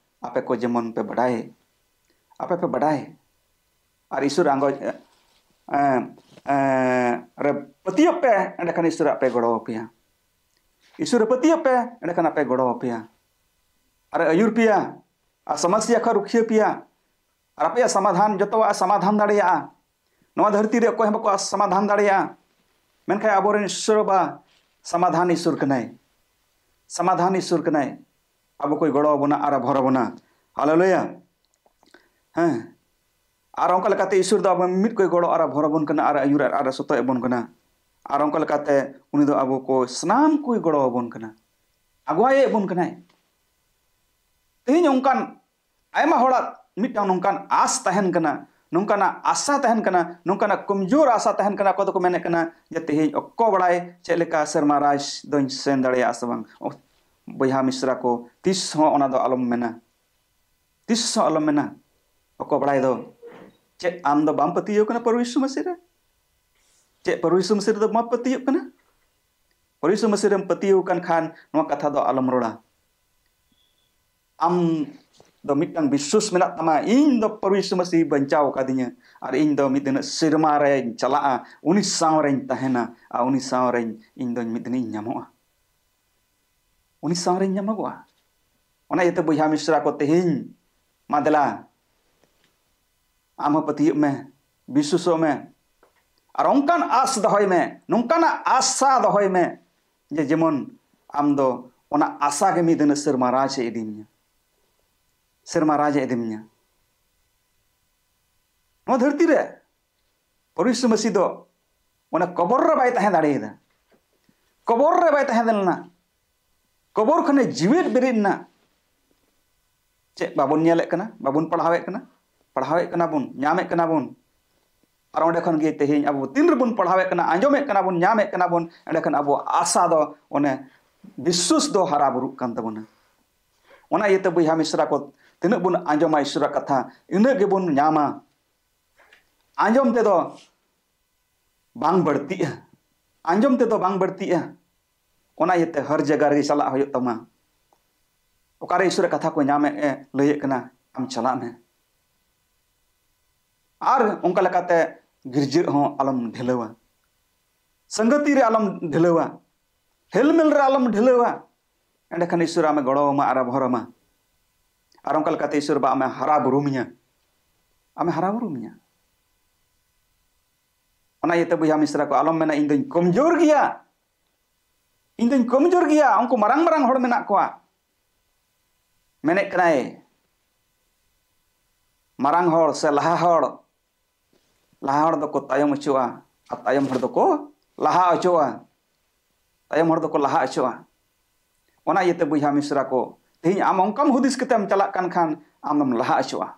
ᱟᱯᱮ ᱠᱚ ᱡᱮᱢᱚᱱ ᱯᱮ ᱵᱟᱰᱟᱭ, ᱟᱯᱮ ᱯᱮ ᱵᱟᱰᱟᱭ᱾ ᱟᱨ ᱤᱥᱚᱨ ᱟᱸᱜᱚᱪ, ᱮ, ᱮ, ᱨᱮ ᱯᱟᱹᱛᱭᱟᱹᱜ ᱯᱮ, ᱮᱸᱰᱮᱠᱷᱟᱱ ᱤᱥᱚᱨ ᱟᱯᱮ ᱜᱚᱲᱚ ᱟᱯᱮᱭᱟ᱾ ᱤᱥᱚᱨ ᱨᱮ ᱯᱟᱹᱛᱭᱟᱹᱜ ᱯᱮ, ᱮᱸᱰᱮᱠᱷᱟᱱ ᱟᱯᱮ ᱜᱚᱲᱚ ᱟᱯᱮᱭᱟ᱾ ᱟᱨ ᱟᱹᱭᱩᱨ ᱯᱮᱭᱟ, ᱟᱨ ᱥᱚᱢᱚᱥᱭᱟ ᱠᱷᱚᱱ ᱨᱩᱠᱷᱤᱭᱟᱹ ᱯᱮᱭᱟ, ᱟᱨ ᱟᱯᱮᱭᱟᱜ ᱥᱚᱢᱟᱫᱷᱟᱱ, ᱡᱚᱛᱚᱣᱟᱜ ᱥᱚᱢᱟᱫᱷᱟᱱ ᱫᱟᱲᱮᱭᱟᱜᱼᱟ᱾ ᱱᱚᱣᱟ ᱫᱷᱟᱹᱨᱛᱤ ᱨᱮ ᱚᱠᱚᱭ ᱦᱚᱸ ᱵᱟᱠᱚ ᱥᱚᱢᱟᱫᱷᱟᱱ ᱫᱟᱲᱮᱭᱟᱜᱼᱟ᱾ ᱢᱮᱱᱠᱷᱟᱱ ᱟᱵᱚᱨᱮᱱ ᱤᱥᱚᱨ ᱵᱟᱵᱟ ᱥᱚᱢᱟᱫᱷᱟᱱ ᱤᱥᱚᱨ ᱠᱟᱱᱟᱭ᱾ ᱥᱚᱢᱟᱫᱷᱟᱱ ᱤᱥᱚᱨ ᱠᱟᱱᱟᱭ᱾ ᱟᱵᱚ ᱠᱚᱭ ᱜᱚᱲᱚ ᱟᱵᱚᱱᱟ ᱟᱨ ᱵᱷᱚᱨ ᱟᱵᱚᱱᱟ᱾ ᱦᱟᱞᱮᱞᱩᱭᱟ᱾ ᱦᱮᱸ᱾ ᱟᱨ ᱚᱱᱠᱟ ᱞᱮᱠᱟᱛᱮ ᱤᱥᱚᱨ ᱫᱚ ᱟᱵᱚ ᱢᱤᱫ ᱠᱚᱭ ᱜᱚᱲᱚ ᱟᱨ ᱵᱷᱚᱨ ᱟᱵᱚᱱ ᱠᱟᱱᱟ, ᱟᱨ ᱟᱹᱭᱩᱨ ᱟᱨ ᱥᱚᱛᱚ ᱮᱫ ᱵᱚᱱ ᱠᱟᱱᱟ᱾ ᱟᱨ ᱚᱱᱠᱟ ᱞᱮᱠᱟᱛᱮ ᱩᱱᱤ ᱫᱚ ᱟᱵᱚ ᱠᱚ ᱥᱟᱱᱟᱢ ᱠᱚᱭ ᱜᱚᱲᱚ ᱟᱵᱚᱱ ᱠᱟᱱᱟ, ᱟᱜᱩᱣᱟᱭ ᱮᱫ ᱵᱚᱱ ᱠᱟᱱᱟᱭ᱾ ᱛᱮᱦᱮᱧ ᱚᱱᱠᱟᱱ ᱟᱭᱢᱟ ᱦᱚᱲᱟᱜ ᱢᱤᱫᱴᱟᱝ ᱱᱚᱝᱠᱟᱱ ᱟᱥ ᱛᱟᱦᱮᱱ ᱠᱟᱱᱟ, ᱱᱚᱝᱠᱟᱱᱟᱜ ᱟᱥᱟ ᱛᱟᱦᱮᱱ ᱠᱟᱱᱟ, ᱱᱚᱝᱠᱟᱱᱟᱜ ᱠᱚᱢᱡᱳᱨ ᱟᱥᱟ ᱛᱟᱦᱮᱱ ᱠᱟᱱᱟ᱾ ᱚᱠᱚᱭ ᱫᱚᱠᱚ ᱢᱮᱱᱮᱫ ᱠᱟᱱᱟ ᱡᱮ ᱛᱮᱦᱮᱧ ᱚᱠᱚ ᱵᱟᱲᱟᱭ ᱪᱮᱫ ᱞᱮᱠᱟ ᱥᱮᱨᱢᱟ ᱨᱟᱡᱽ ᱫᱚᱧ ᱥᱮᱱ ᱫᱟᱲᱮᱭᱟᱜᱼᱟ ᱥᱮ ᱵᱟᱝ᱾ ᱚ, ᱵᱚᱭᱦᱟ ᱢᱤᱥᱨᱟ ᱠᱚ, ᱛᱤᱥ ᱦᱚᱸ ᱚᱱᱟ ᱫᱚ ᱟᱞᱚᱢ ᱢᱮᱱᱟ, ᱛᱤᱥ ᱦᱚᱸ ᱟᱞᱚᱢ ᱢᱮᱱᱟ ᱚᱠᱚ ᱵᱟᱲᱟᱭ ᱫᱚ᱾ ᱪᱮᱫ ᱟᱢ ᱫᱚ ᱵᱟᱢ ᱯᱟᱹᱛᱭᱟᱹᱣ ᱠᱟᱱᱟ ᱯᱨᱚᱵᱷᱩ ᱭᱤᱥᱩ ᱢᱟᱹᱥᱤ ᱨᱮ? ᱪᱮᱫ ᱯᱨᱚᱵᱷᱩ ᱭᱤᱥᱩ ᱢᱟᱹᱥᱤ ᱨᱮᱫᱚ ᱵᱟᱢ ᱯᱟᱹᱛᱭᱟᱹᱣ ᱠᱟᱱᱟ? ᱯᱨᱚᱵᱷᱩ ᱭᱤᱥᱩ ᱢᱟᱹᱥᱤ ᱨᱮᱢ ᱯᱟᱹᱛᱭᱟᱹᱣ ᱠᱟᱱ ᱠᱷᱟᱱ ᱱᱚᱣᱟ ᱠᱟᱛᱷᱟ ᱫᱚ ᱟᱞᱚᱢ ᱨᱚᱲᱟ᱾ ᱟᱢ ᱫᱚ ᱢᱤᱫᱴᱟᱝ ᱵᱤᱥᱥᱟᱹᱥ ᱢᱮᱱᱟᱜ ᱛᱟᱢᱟ, ᱤᱧ ᱫᱚ ᱯᱨᱚᱵᱷᱩ ᱭᱤᱥᱩ ᱢᱟᱹᱥᱤ ᱵᱟᱧᱪᱟᱣ ᱟᱠᱟᱫᱤᱧᱟ, ᱟᱨ ᱤᱧ ᱫᱚ ᱢᱤᱫ ᱫᱤᱱ ᱥᱮᱨᱢᱟ ᱨᱮᱧ ᱪᱟᱞᱟᱜᱼᱟ, ᱩᱱᱤ ᱥᱟᱶ ᱨᱮᱧ ᱛᱟᱦᱮᱱᱟ, ᱟᱨ ᱩᱱᱤ ᱥᱟᱶ ᱨᱮᱧ, ᱤᱧ ᱫᱚᱧ ᱢᱤᱫ ᱫᱤᱱᱤᱧ ᱧᱟᱢᱚᱜᱼᱟ᱾ ᱩᱱᱤ ᱥᱟᱶ ᱨᱮᱧ ᱧᱟᱢᱚᱜᱚᱜᱼᱟ᱾ ᱚᱱᱟ ᱤᱭᱟᱹᱛᱮ ᱵᱚᱭᱦᱟ ᱢᱤᱥᱨᱟ ᱠᱚ, ᱛᱮᱦᱮᱧ ᱢᱟ ᱫᱮᱞᱟ, ᱟᱢ ᱦᱚᱸ ᱯᱟᱹᱛᱭᱟᱹᱜ ᱢᱮ, ᱵᱤᱥᱥᱟᱹᱥᱚᱜ ᱢᱮ, ᱟᱨ ᱚᱱᱠᱟᱱ ᱟᱥ ᱫᱚᱦᱚᱭ ᱢᱮ, ᱱᱚᱝᱠᱟᱱᱟᱜ ᱟᱥᱟ ᱫᱚᱦᱚᱭ ᱢᱮ ᱡᱮ ᱡᱮᱢᱚᱱ ᱟᱢ ᱫᱚ ᱚᱱᱟ ᱟᱥᱟ ᱜᱮ ᱢᱤᱫ ᱫᱤᱱ ᱥᱮᱨᱢᱟ ᱨᱟᱡᱽ ᱮ ᱤᱫᱤ ᱢᱮᱭᱟ, ᱥᱮᱨᱢᱟ ᱨᱟᱡᱽ ᱮ ᱤᱫᱤ ᱢᱮᱭᱟ᱾ ᱱᱚᱣᱟ ᱫᱷᱟᱹᱨᱛᱤ ᱨᱮ ᱯᱨᱚᱵᱷᱩ ᱭᱤᱥᱩ ᱢᱟᱹᱥᱤ ᱫᱚ ᱚᱱᱟ ᱠᱚᱵᱚᱨ ᱨᱮ ᱵᱟᱭ ᱛᱟᱦᱮᱸ ᱫᱟᱲᱮᱭᱟᱫᱟ, ᱠᱚᱵᱚᱨ ᱨᱮ ᱵᱟᱭ ᱛᱟᱦᱮᱸ ᱞᱮᱱᱟ᱾ ᱠᱚᱵᱚᱨ ᱠᱷᱚᱱᱮ ᱡᱤᱣᱮᱫ ᱵᱮᱨᱮᱫ ᱮᱱᱟ᱾ ᱪᱮᱫ ᱵᱟᱵᱚᱱ ᱧᱮᱞᱮᱫ ᱠᱟᱱᱟ? ᱵᱟᱵᱚᱱ ᱯᱟᱲᱦᱟᱣᱮᱫ ᱠᱟᱱᱟ? ᱯᱟᱲᱦᱟᱣᱮᱫ ᱠᱟᱱᱟ ᱵᱚᱱ, ᱧᱟᱢᱮᱫ ᱠᱟᱱᱟ ᱵᱚᱱ᱾ ᱟᱨ ᱚᱸᱰᱮ ᱠᱷᱚᱱ ᱜᱮ ᱛᱮᱦᱮᱧ ᱟᱵᱚ ᱛᱤᱱ ᱨᱮᱵᱚᱱ ᱯᱟᱲᱦᱟᱣᱮᱫ ᱠᱟᱱᱟ, ᱟᱸᱡᱚᱢᱮᱫ ᱠᱟᱱᱟ ᱵᱚᱱ, ᱧᱟᱢᱮᱫ ᱠᱟᱱᱟ ᱵᱚᱱ, ᱮᱸᱰᱮᱠᱷᱟᱱ ᱟᱵᱚᱣᱟᱜ ᱟᱥᱟ ᱫᱚ, ᱚᱱᱮ ᱵᱤᱥᱥᱟᱹᱥ ᱫᱚ ᱦᱟᱨᱟ ᱵᱩᱨᱩᱜ ᱠᱟᱱ ᱛᱟᱵᱚᱱᱟ᱾ ᱚᱱᱟ ᱤᱭᱟᱹᱛᱮ ᱵᱚᱭᱦᱟ ᱢᱤᱥᱨᱟ ᱠᱚ, ᱛᱤᱱᱟᱹᱜ ᱵᱚᱱ ᱟᱸᱡᱚᱢᱟ ᱤᱥᱚᱨᱟᱜ ᱠᱟᱛᱷᱟ, ᱤᱱᱟᱹᱜ ᱜᱮᱵᱚᱱ ᱧᱟᱢᱟ᱾ ᱟᱸᱡᱚᱢ ᱛᱮᱫᱚ ᱵᱟᱝ ᱵᱟᱹᱲᱛᱤᱜᱼᱟ, ᱟᱸᱡᱚᱢ ᱛᱮᱫᱚ ᱵᱟᱝ ᱵᱟᱹᱲᱛᱤᱜᱼᱟ᱾ ᱚᱱᱟ ᱤᱭᱟᱹᱛᱮ ᱦᱟᱨ ᱡᱟᱭᱜᱟ ᱨᱮᱜᱮ ᱪᱟᱞᱟᱜ ᱦᱩᱭᱩᱜ ᱛᱟᱢᱟ᱾ ᱚᱠᱟᱨᱮ ᱤᱥᱚᱨᱟᱜ ᱠᱟᱛᱷᱟ ᱠᱚ ᱧᱟᱢᱮᱫ ᱮ ᱞᱟᱹᱭᱮᱫ ᱠᱟᱱᱟ, ᱟᱢ ᱪᱟᱞᱟᱜ ᱢᱮ᱾ ᱟᱨ ᱚᱱᱠᱟ ᱞᱮᱠᱟᱛᱮ ᱜᱤᱨᱡᱟᱹ ᱦᱚᱸ ᱟᱞᱚᱢ ᱰᱷᱤᱞᱟᱹᱣᱟ, ᱥᱟᱹᱝᱜᱟᱹᱛᱤ ᱨᱮ ᱟᱞᱚᱢ ᱰᱷᱤᱞᱟᱹᱣᱟ, ᱦᱮᱞᱢᱮᱞ ᱨᱮ ᱟᱞᱚᱢ ᱰᱷᱤᱞᱟᱹᱣᱟ᱾ ᱮᱸᱰᱮᱠᱷᱟᱱ ᱤᱥᱚᱨ ᱟᱢᱮ ᱜᱚᱲᱚ ᱟᱢᱟ ᱟᱨ ᱮ ᱵᱷᱚᱨ ᱟᱢᱟ᱾ ᱟᱨ ᱚᱱᱠᱟ ᱞᱮᱠᱟᱛᱮ ᱤᱥᱚᱨ ᱵᱟ ᱟᱢᱮ ᱦᱟᱨᱟ ᱵᱩᱨᱩ ᱢᱮᱭᱟ, ᱟᱢᱮ ᱦᱟᱨᱟ ᱵᱩᱨᱩ ᱢᱮᱭᱟ᱾ ᱚᱱᱟ ᱤᱭᱟᱹᱛᱮ ᱵᱚᱭᱦᱟ ᱢᱤᱥᱨᱟ ᱠᱚ, ᱟᱞᱚᱢ ᱢᱮᱱᱟ ᱤᱧ ᱫᱚᱧ ᱠᱚᱢᱡᱳᱨ ᱜᱮᱭᱟ, ᱤᱧ ᱫᱚᱧ ᱠᱚᱢᱡᱳᱨ ᱜᱮᱭᱟ, ᱩᱱᱠᱩ ᱢᱟᱨᱟᱝ ᱢᱟᱨᱟᱝ ᱦᱚᱲ ᱢᱮᱱᱟᱜ ᱠᱚᱣᱟ᱾ ᱢᱮᱱᱮᱫ ᱠᱟᱱᱟᱭ, ᱢᱟᱨᱟᱝ ᱦᱚᱲ ᱥᱮ ᱞᱟᱦᱟ ᱦᱚᱲ, ᱞᱟᱦᱟ ᱦᱚᱲ ᱫᱚᱠᱚ ᱛᱟᱭᱚᱢ ᱚᱪᱚᱜᱼᱟ ᱟᱨ ᱛᱟᱭᱚᱢ ᱦᱚᱲ ᱫᱚᱠᱚ ᱞᱟᱦᱟ ᱚᱪᱚᱜᱼᱟ᱾ ᱛᱟᱭᱚᱢ ᱦᱚᱲ ᱫᱚᱠᱚ ᱞᱟᱦᱟ ᱚᱪᱚᱜᱼᱟ᱾ ᱚᱱᱟ ᱤᱭᱟᱹᱛᱮ ᱵᱚᱭᱦᱟ ᱢᱤᱥᱨᱟ ᱠᱚ, ᱛᱮᱦᱮᱧ ᱟᱢ ᱚᱱᱠᱟᱢ ᱦᱩᱫᱤᱥ ᱠᱟᱛᱮᱢ ᱪᱟᱞᱟᱜ ᱠᱟᱱ ᱠᱷᱟᱱ, ᱟᱢ ᱫᱚᱢ ᱞᱟᱦᱟ ᱚᱪᱚᱜᱼᱟ᱾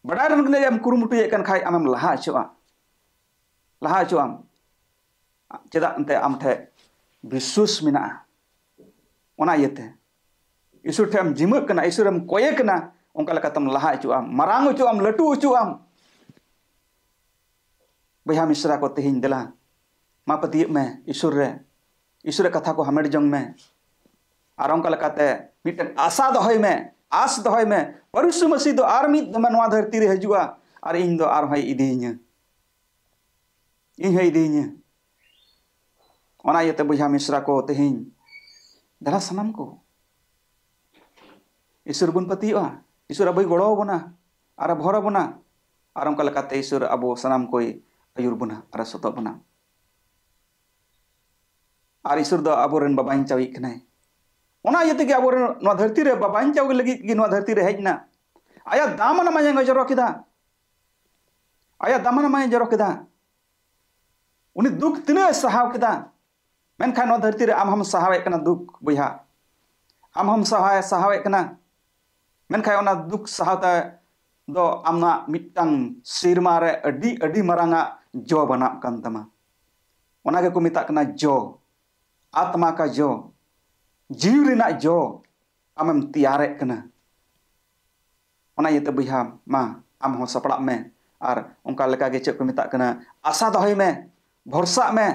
ᱵᱟᱰᱟᱭ ᱨᱮᱱᱟᱜ ᱮᱢ ᱠᱩᱨᱩᱢᱩᱴᱩᱭᱮᱫ ᱠᱟᱱ ᱠᱷᱟᱡ, ᱟᱢᱮᱢ ᱞᱟᱦᱟ ᱚᱪᱚᱜᱼᱟ᱾ ᱞᱟᱦᱟ ᱚᱪᱚᱜ ᱟᱢ᱾ ᱪᱮᱫᱟᱜ? ᱮᱱᱛᱮ ᱟᱢ ᱴᱷᱮᱡ ᱵᱤᱥᱣᱟᱥ ᱢᱮᱱᱟᱜᱼᱟ᱾ ᱚᱱᱟ ᱤᱭᱟᱹᱛᱮ ᱤᱥᱚᱨ ᱴᱷᱮᱡ ᱮᱢ ᱡᱤᱢᱟᱹᱜ ᱠᱟᱱᱟ, ᱤᱥᱚᱨ ᱮᱢ ᱠᱚᱭᱮ ᱠᱟᱱᱟ, ᱚᱱᱠᱟ ᱞᱮᱠᱟᱛᱮᱢ ᱞᱟᱦᱟ ᱚᱪᱚᱜ ᱟᱢ, ᱢᱟᱨᱟᱝ ᱚᱪᱚᱜ ᱟᱢ, ᱞᱟᱹᱴᱩ ᱚᱪᱚᱜ ᱟᱢ᱾ ᱵᱚᱭᱦᱟ ᱢᱤᱥᱨᱟ ᱠᱚ, ᱛᱮᱦᱮᱧ ᱫᱮᱞᱟ, ᱢᱟ ᱯᱟᱹᱛᱭᱟᱹᱜ ᱢᱮ ᱤᱥᱚᱨ ᱨᱮ, ᱤᱥᱚᱨ ᱨᱮ ᱠᱟᱛᱷᱟ ᱠᱚ ᱦᱟᱢᱮᱴ ᱡᱚᱝ ᱢᱮ᱾ ᱟᱨ ᱚᱱᱠᱟ ᱞᱮᱠᱟᱛᱮ ᱢᱤᱫᱴᱮᱱ ᱟᱥᱟ ᱫᱚᱦᱚᱭ ᱢᱮ, ᱟᱥ ᱫᱚᱦᱚᱭ ᱢᱮ, ᱯᱟᱹᱨᱤᱥᱩ ᱢᱟᱹᱥᱤ ᱫᱚ ᱟᱨ ᱢᱤᱫ ᱫᱚᱢᱮ ᱱᱚᱣᱟ ᱫᱷᱟᱹᱨᱛᱤ ᱨᱮ ᱦᱤᱡᱩᱜᱼᱟ ᱟᱨ ᱤᱧ ᱫᱚ ᱟᱨᱦᱚᱸᱭ ᱤᱫᱤᱭᱤᱧᱟ, ᱤᱧ ᱦᱚᱸᱭ ᱤᱫᱤᱭᱤᱧᱟ᱾ ᱚᱱᱟ ᱤᱭᱟᱹᱛᱮ ᱵᱚᱭᱦᱟ ᱢᱤᱥᱨᱟ ᱠᱚ, ᱛᱮᱦᱮᱧ ᱫᱮᱞᱟ ᱥᱟᱱᱟᱢ ᱠᱚ ᱤᱥᱚᱨ ᱵᱚᱱ ᱯᱟᱹᱛᱭᱟᱹᱜᱼᱟ, ᱤᱥᱚᱨ ᱟᱵᱚᱭ ᱜᱚᱲᱚ ᱟᱵᱚᱱᱟ ᱟᱨ ᱮ ᱵᱷᱚᱨ ᱟᱵᱚᱱᱟ, ᱟᱨ ᱚᱱᱠᱟ ᱞᱮᱠᱟᱛᱮ ᱤᱥᱚᱨ ᱟᱵᱚ ᱥᱟᱱᱟᱢ ᱠᱚᱭ ᱟᱹᱭᱩᱨ ᱵᱚᱱᱟ ᱟᱨ ᱮ ᱥᱚᱛᱚᱜ ᱵᱚᱱᱟ᱾ ᱟᱨ ᱤᱥᱚᱨ ᱫᱚ ᱟᱵᱚᱨᱮᱱ ᱵᱟᱵᱟᱧᱪᱟᱣᱤᱡ ᱠᱟᱱᱟᱭ᱾ ᱚᱱᱟ ᱤᱭᱟᱹ ᱛᱮᱜᱮ ᱟᱵᱚᱨᱮᱱ ᱱᱚᱣᱟ ᱫᱷᱟᱹᱨᱛᱤ ᱨᱮ ᱵᱟᱵᱟᱧᱪᱟᱣ ᱞᱟᱹᱜᱤᱫ ᱜᱮ ᱱᱚᱣᱟ ᱫᱷᱟᱹᱨᱛᱤ ᱨᱮ ᱦᱮᱡ ᱮᱱᱟ᱾ ᱟᱭᱟᱜ ᱫᱟᱢᱟᱱᱟ ᱢᱟᱭᱟᱝ ᱮ ᱡᱚᱨᱚ ᱠᱮᱫᱟ᱾ ᱟᱭᱟᱜ ᱫᱟᱢᱟᱱᱟ ᱢᱟᱭᱟᱝ ᱮ ᱡᱚᱨᱚ ᱠᱮᱫᱟ᱾ ᱩᱱᱤ ᱫᱩᱠ ᱛᱤᱱᱟᱹᱜ ᱮ ᱥᱟᱦᱟᱣ ᱠᱮᱫᱟ, ᱢᱮᱱᱠᱷᱟᱱ ᱱᱚᱣᱟ ᱫᱷᱟᱹᱨᱛᱤ ᱨᱮ ᱟᱢ ᱦᱚᱢ ᱥᱟᱦᱟᱣᱮᱫ ᱠᱟᱱᱟ ᱫᱩᱠ, ᱵᱚᱭᱦᱟ᱾ ᱟᱢ ᱦᱚᱢ ᱥᱟᱦᱟᱣ, ᱥᱟᱦᱟᱣᱮᱫ ᱠᱟᱱᱟ᱾ ᱢᱮᱱᱠᱷᱟᱱ ᱚᱱᱟ ᱫᱩᱠ ᱥᱟᱦᱟᱣ ᱛᱮ ᱫᱚ ᱟᱢᱟᱜ ᱢᱤᱫᱴᱟᱝ ᱥᱮᱨᱢᱟ ᱨᱮ ᱟᱹᱰᱤ, ᱟᱹᱰᱤ ᱢᱟᱨᱟᱝ ᱟᱜ ᱡᱚ ᱵᱮᱱᱟᱜ ᱠᱟᱱ ᱛᱟᱢᱟ᱾ ᱚᱱᱟ ᱜᱮᱠᱚ ᱢᱮᱛᱟᱜ ᱠᱟᱱᱟ ᱡᱚ, ᱟᱛᱢᱟ ᱠᱟ ᱡᱚ, ᱡᱤᱣᱤ ᱨᱮᱱᱟᱜ ᱡᱚ ᱟᱢᱮᱢ ᱛᱮᱭᱟᱨᱮᱫ ᱠᱟᱱᱟ᱾ ᱚᱱᱟ ᱤᱭᱟᱹᱛᱮ ᱵᱚᱭᱦᱟ, ᱢᱟ ᱟᱢ ᱦᱚᱸ ᱥᱟᱯᱲᱟᱜ ᱢᱮ ᱟᱨ ᱚᱱᱠᱟ ᱞᱮᱠᱟᱜᱮ ᱪᱮᱫ ᱠᱚ ᱢᱮᱛᱟᱜ ᱠᱟᱱᱟ, ᱟᱥᱟ ᱫᱚᱦᱚᱭ ᱢᱮ, ᱵᱷᱚᱨᱥᱟᱜ ᱢᱮ᱾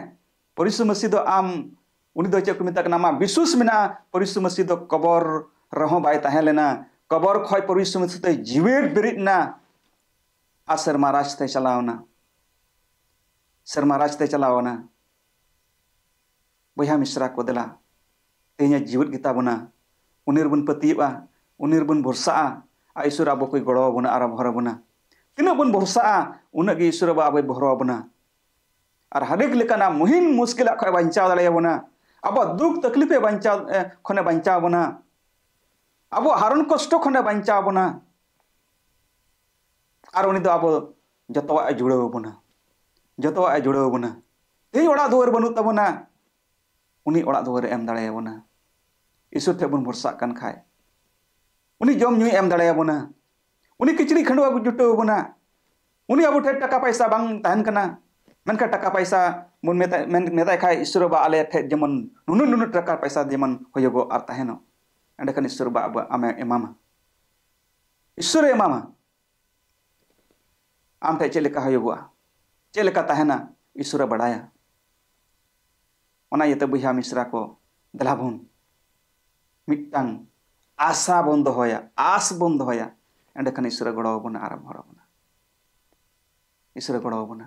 ᱯᱚᱨᱤᱥᱩ ᱢᱟᱹᱥᱤ ᱫᱚ ᱟᱢ, ᱩᱱᱤ ᱫᱚ ᱪᱮᱫ ᱠᱚ ᱢᱮᱛᱟᱜ ᱠᱟᱱᱟ, ᱟᱢᱟᱜ ᱵᱤᱥᱣᱟᱥ ᱢᱮᱱᱟᱜᱼᱟ, ᱯᱚᱨᱤᱥᱩ ᱢᱟᱹᱥᱤ ᱫᱚ ᱠᱚᱵᱚᱨ ᱨᱮᱦᱚᱸ ᱵᱟᱭ ᱛᱟᱦᱮᱸ ᱞᱮᱱᱟ, ᱠᱚᱵᱚᱨ ᱠᱷᱚᱡ ᱯᱚᱨᱤᱥᱩ ᱢᱟᱹᱥᱤ ᱫᱚᱭ ᱡᱤᱣᱮᱫ ᱵᱮᱨᱮᱫ ᱮᱱᱟ ᱟᱨ ᱥᱮᱨᱢᱟ ᱨᱟᱡᱽ ᱛᱮ ᱪᱟᱞᱟᱣ ᱮᱱᱟ, ᱥᱮᱨᱢᱟ ᱨᱟᱡᱽ ᱛᱮ ᱪᱟᱞᱟᱣ ᱮᱱᱟ᱾ ᱵᱚᱭᱦᱟ ᱢᱤᱥᱨᱟ ᱠᱚ, ᱫᱮᱞᱟ, ᱛᱮᱦᱮᱧ ᱮ ᱡᱤᱣᱮᱫ ᱜᱮᱛᱟ ᱵᱚᱱᱟ, ᱩᱱᱤ ᱨᱮᱵᱚᱱ ᱯᱟᱹᱛᱭᱟᱹᱜᱼᱟ, ᱩᱱᱤ ᱨᱮᱵᱚᱱ ᱵᱷᱚᱨᱥᱟᱜᱼᱟ, ᱟᱨ ᱤᱥᱚᱨ ᱟᱵᱚ ᱠᱚᱭ ᱜᱚᱲᱚ ᱟᱵᱚᱱᱟ ᱟᱨ ᱵᱷᱚᱨ ᱟᱵᱚᱱᱟ᱾ ᱛᱤᱱᱟᱹᱜ ᱵᱚᱱ ᱵᱷᱚᱨᱥᱟᱜᱼᱟ, ᱩᱱᱟᱹᱜ ᱜᱮ ᱤᱥᱚᱨ ᱟᱵᱚ, ᱟᱵᱚᱭ ᱵᱷᱚᱨᱟᱣ ᱟᱵᱚᱱᱟ᱾ ᱟᱨ ᱦᱟᱨᱮᱠ ᱞᱮᱠᱟᱱᱟᱜ ᱢᱩᱦᱤᱢ ᱢᱩᱥᱠᱤᱞᱟᱜ ᱠᱷᱚᱱ ᱵᱟᱧᱪᱟᱣ ᱫᱟᱲᱮᱭᱟᱵᱚᱱᱟ᱾ ᱟᱵᱚᱣᱟᱜ ᱫᱩᱠ ᱛᱟᱠᱞᱤᱯᱮ ᱵᱟᱧᱪᱟᱣ ᱮ, ᱠᱷᱚᱱᱮ ᱵᱟᱧᱪᱟᱣ ᱵᱚᱱᱟ᱾ ᱟᱵᱚᱣᱟᱜ ᱦᱟᱨᱚᱱ ᱠᱚᱥᱴᱚ ᱠᱷᱚᱱᱮ ᱵᱟᱧᱪᱟᱣ ᱵᱚᱱᱟ᱾ ᱟᱨ ᱩᱱᱤ ᱫᱚ ᱟᱵᱚ ᱡᱚᱛᱚᱣᱟᱜ ᱮ ᱡᱩᱲᱟᱹᱣ ᱵᱚᱱᱟ᱾ ᱡᱚᱛᱚᱣᱟᱜ ᱮ ᱡᱩᱲᱟᱹᱣ ᱵᱚᱱᱟ᱾ ᱛᱮᱦᱮᱧ ᱚᱲᱟᱜ ᱫᱩᱣᱟᱹᱨ ᱵᱟᱹᱱᱩᱜ ᱛᱟᱵᱚᱱᱟ, ᱩᱱᱤ ᱚᱲᱟᱜ ᱫᱩᱣᱟᱹᱨ ᱮ ᱮᱢ ᱫᱟᱲᱮᱭᱟᱵᱚᱱᱟ᱾ ᱤᱥᱚᱨ ᱴᱷᱮᱱ ᱵᱚᱱ ᱵᱷᱚᱨᱥᱟᱜ ᱠᱟᱱ ᱠᱷᱟᱡ, ᱩᱱᱤ ᱡᱚᱢ ᱧᱩᱭ ᱮᱢ ᱫᱟᱲᱮᱭᱟᱵᱚᱱᱟ᱾ ᱩᱱᱤ ᱠᱤᱪᱨᱤᱡ ᱠᱷᱟᱹᱰᱩᱣᱟᱹ ᱠᱚ ᱡᱩᱴᱟᱹᱣ ᱵᱚᱱᱟ᱾ ᱩᱱᱤ ᱟᱵᱚ ᱴᱷᱮᱱ ᱴᱟᱠᱟ ᱯᱟᱭᱥᱟ ᱵᱟᱝ ᱛᱟᱦᱮᱱ ᱠᱟᱱᱟ, ᱢᱮᱱᱠᱷᱟᱱ ᱴᱟᱠᱟ ᱯᱟᱭᱥᱟ ᱵᱚᱱ ᱢᱮᱛᱟᱭ, ᱢᱮᱱ, ᱢᱮᱛᱟᱭ ᱠᱷᱟᱡ, "ᱤᱥᱚᱨ ᱵᱟᱵᱟ, ᱟᱞᱮ ᱴᱷᱮᱱ ᱡᱮᱢᱚᱱ ᱱᱩᱱᱟᱹᱜ ᱱᱩᱱᱟᱹᱜ ᱴᱟᱠᱟ ᱯᱟᱭᱥᱟ ᱡᱮᱢᱚᱱ ᱦᱩᱭᱩᱜᱚᱜ ᱟᱨ ᱛᱟᱦᱮᱱᱚᱜ", ᱮᱸᱰᱮᱠᱷᱟᱱ ᱤᱥᱚᱨ ᱵᱟᱵᱟ ᱟᱵᱚ ᱟᱢᱮ ᱮᱢᱟᱢᱟ᱾ ᱤᱥᱚᱨᱮ ᱮᱢᱟᱢᱟ᱾ ᱟᱢ ᱴᱷᱮᱱ ᱪᱮᱫ ᱞᱮᱠᱟ ᱦᱩᱭᱩᱜᱚᱜᱼᱟ, ᱪᱮᱫ ᱞᱮᱠᱟ ᱛᱟᱦᱮᱱᱟ, ᱤᱥᱚᱨᱮ ᱵᱟᱲᱟᱭᱟ᱾ ᱚᱱᱟ ᱤᱭᱟᱹᱛᱮ ᱵᱚᱭᱦᱟ ᱢᱤᱥᱨᱟ ᱠᱚ, ᱫᱮᱞᱟ ᱵᱚᱱ ᱢᱤᱫᱴᱟᱝ ᱟᱥᱟ ᱵᱚᱱ ᱫᱚᱦᱚᱭᱟ, ᱟᱥ ᱵᱚᱱ ᱫᱚᱦᱚᱭᱟ, ᱮᱸᱰᱮᱠᱷᱟᱱ ᱤᱥᱚᱨᱮ ᱜᱚᱲᱚ ᱟᱵᱚᱱᱟ ᱟᱨ ᱮ ᱵᱷᱚᱨ ᱟᱵᱚᱱᱟ᱾ ᱤᱥᱚᱨᱮ ᱜᱚᱲᱚ ᱟᱵᱚᱱᱟ᱾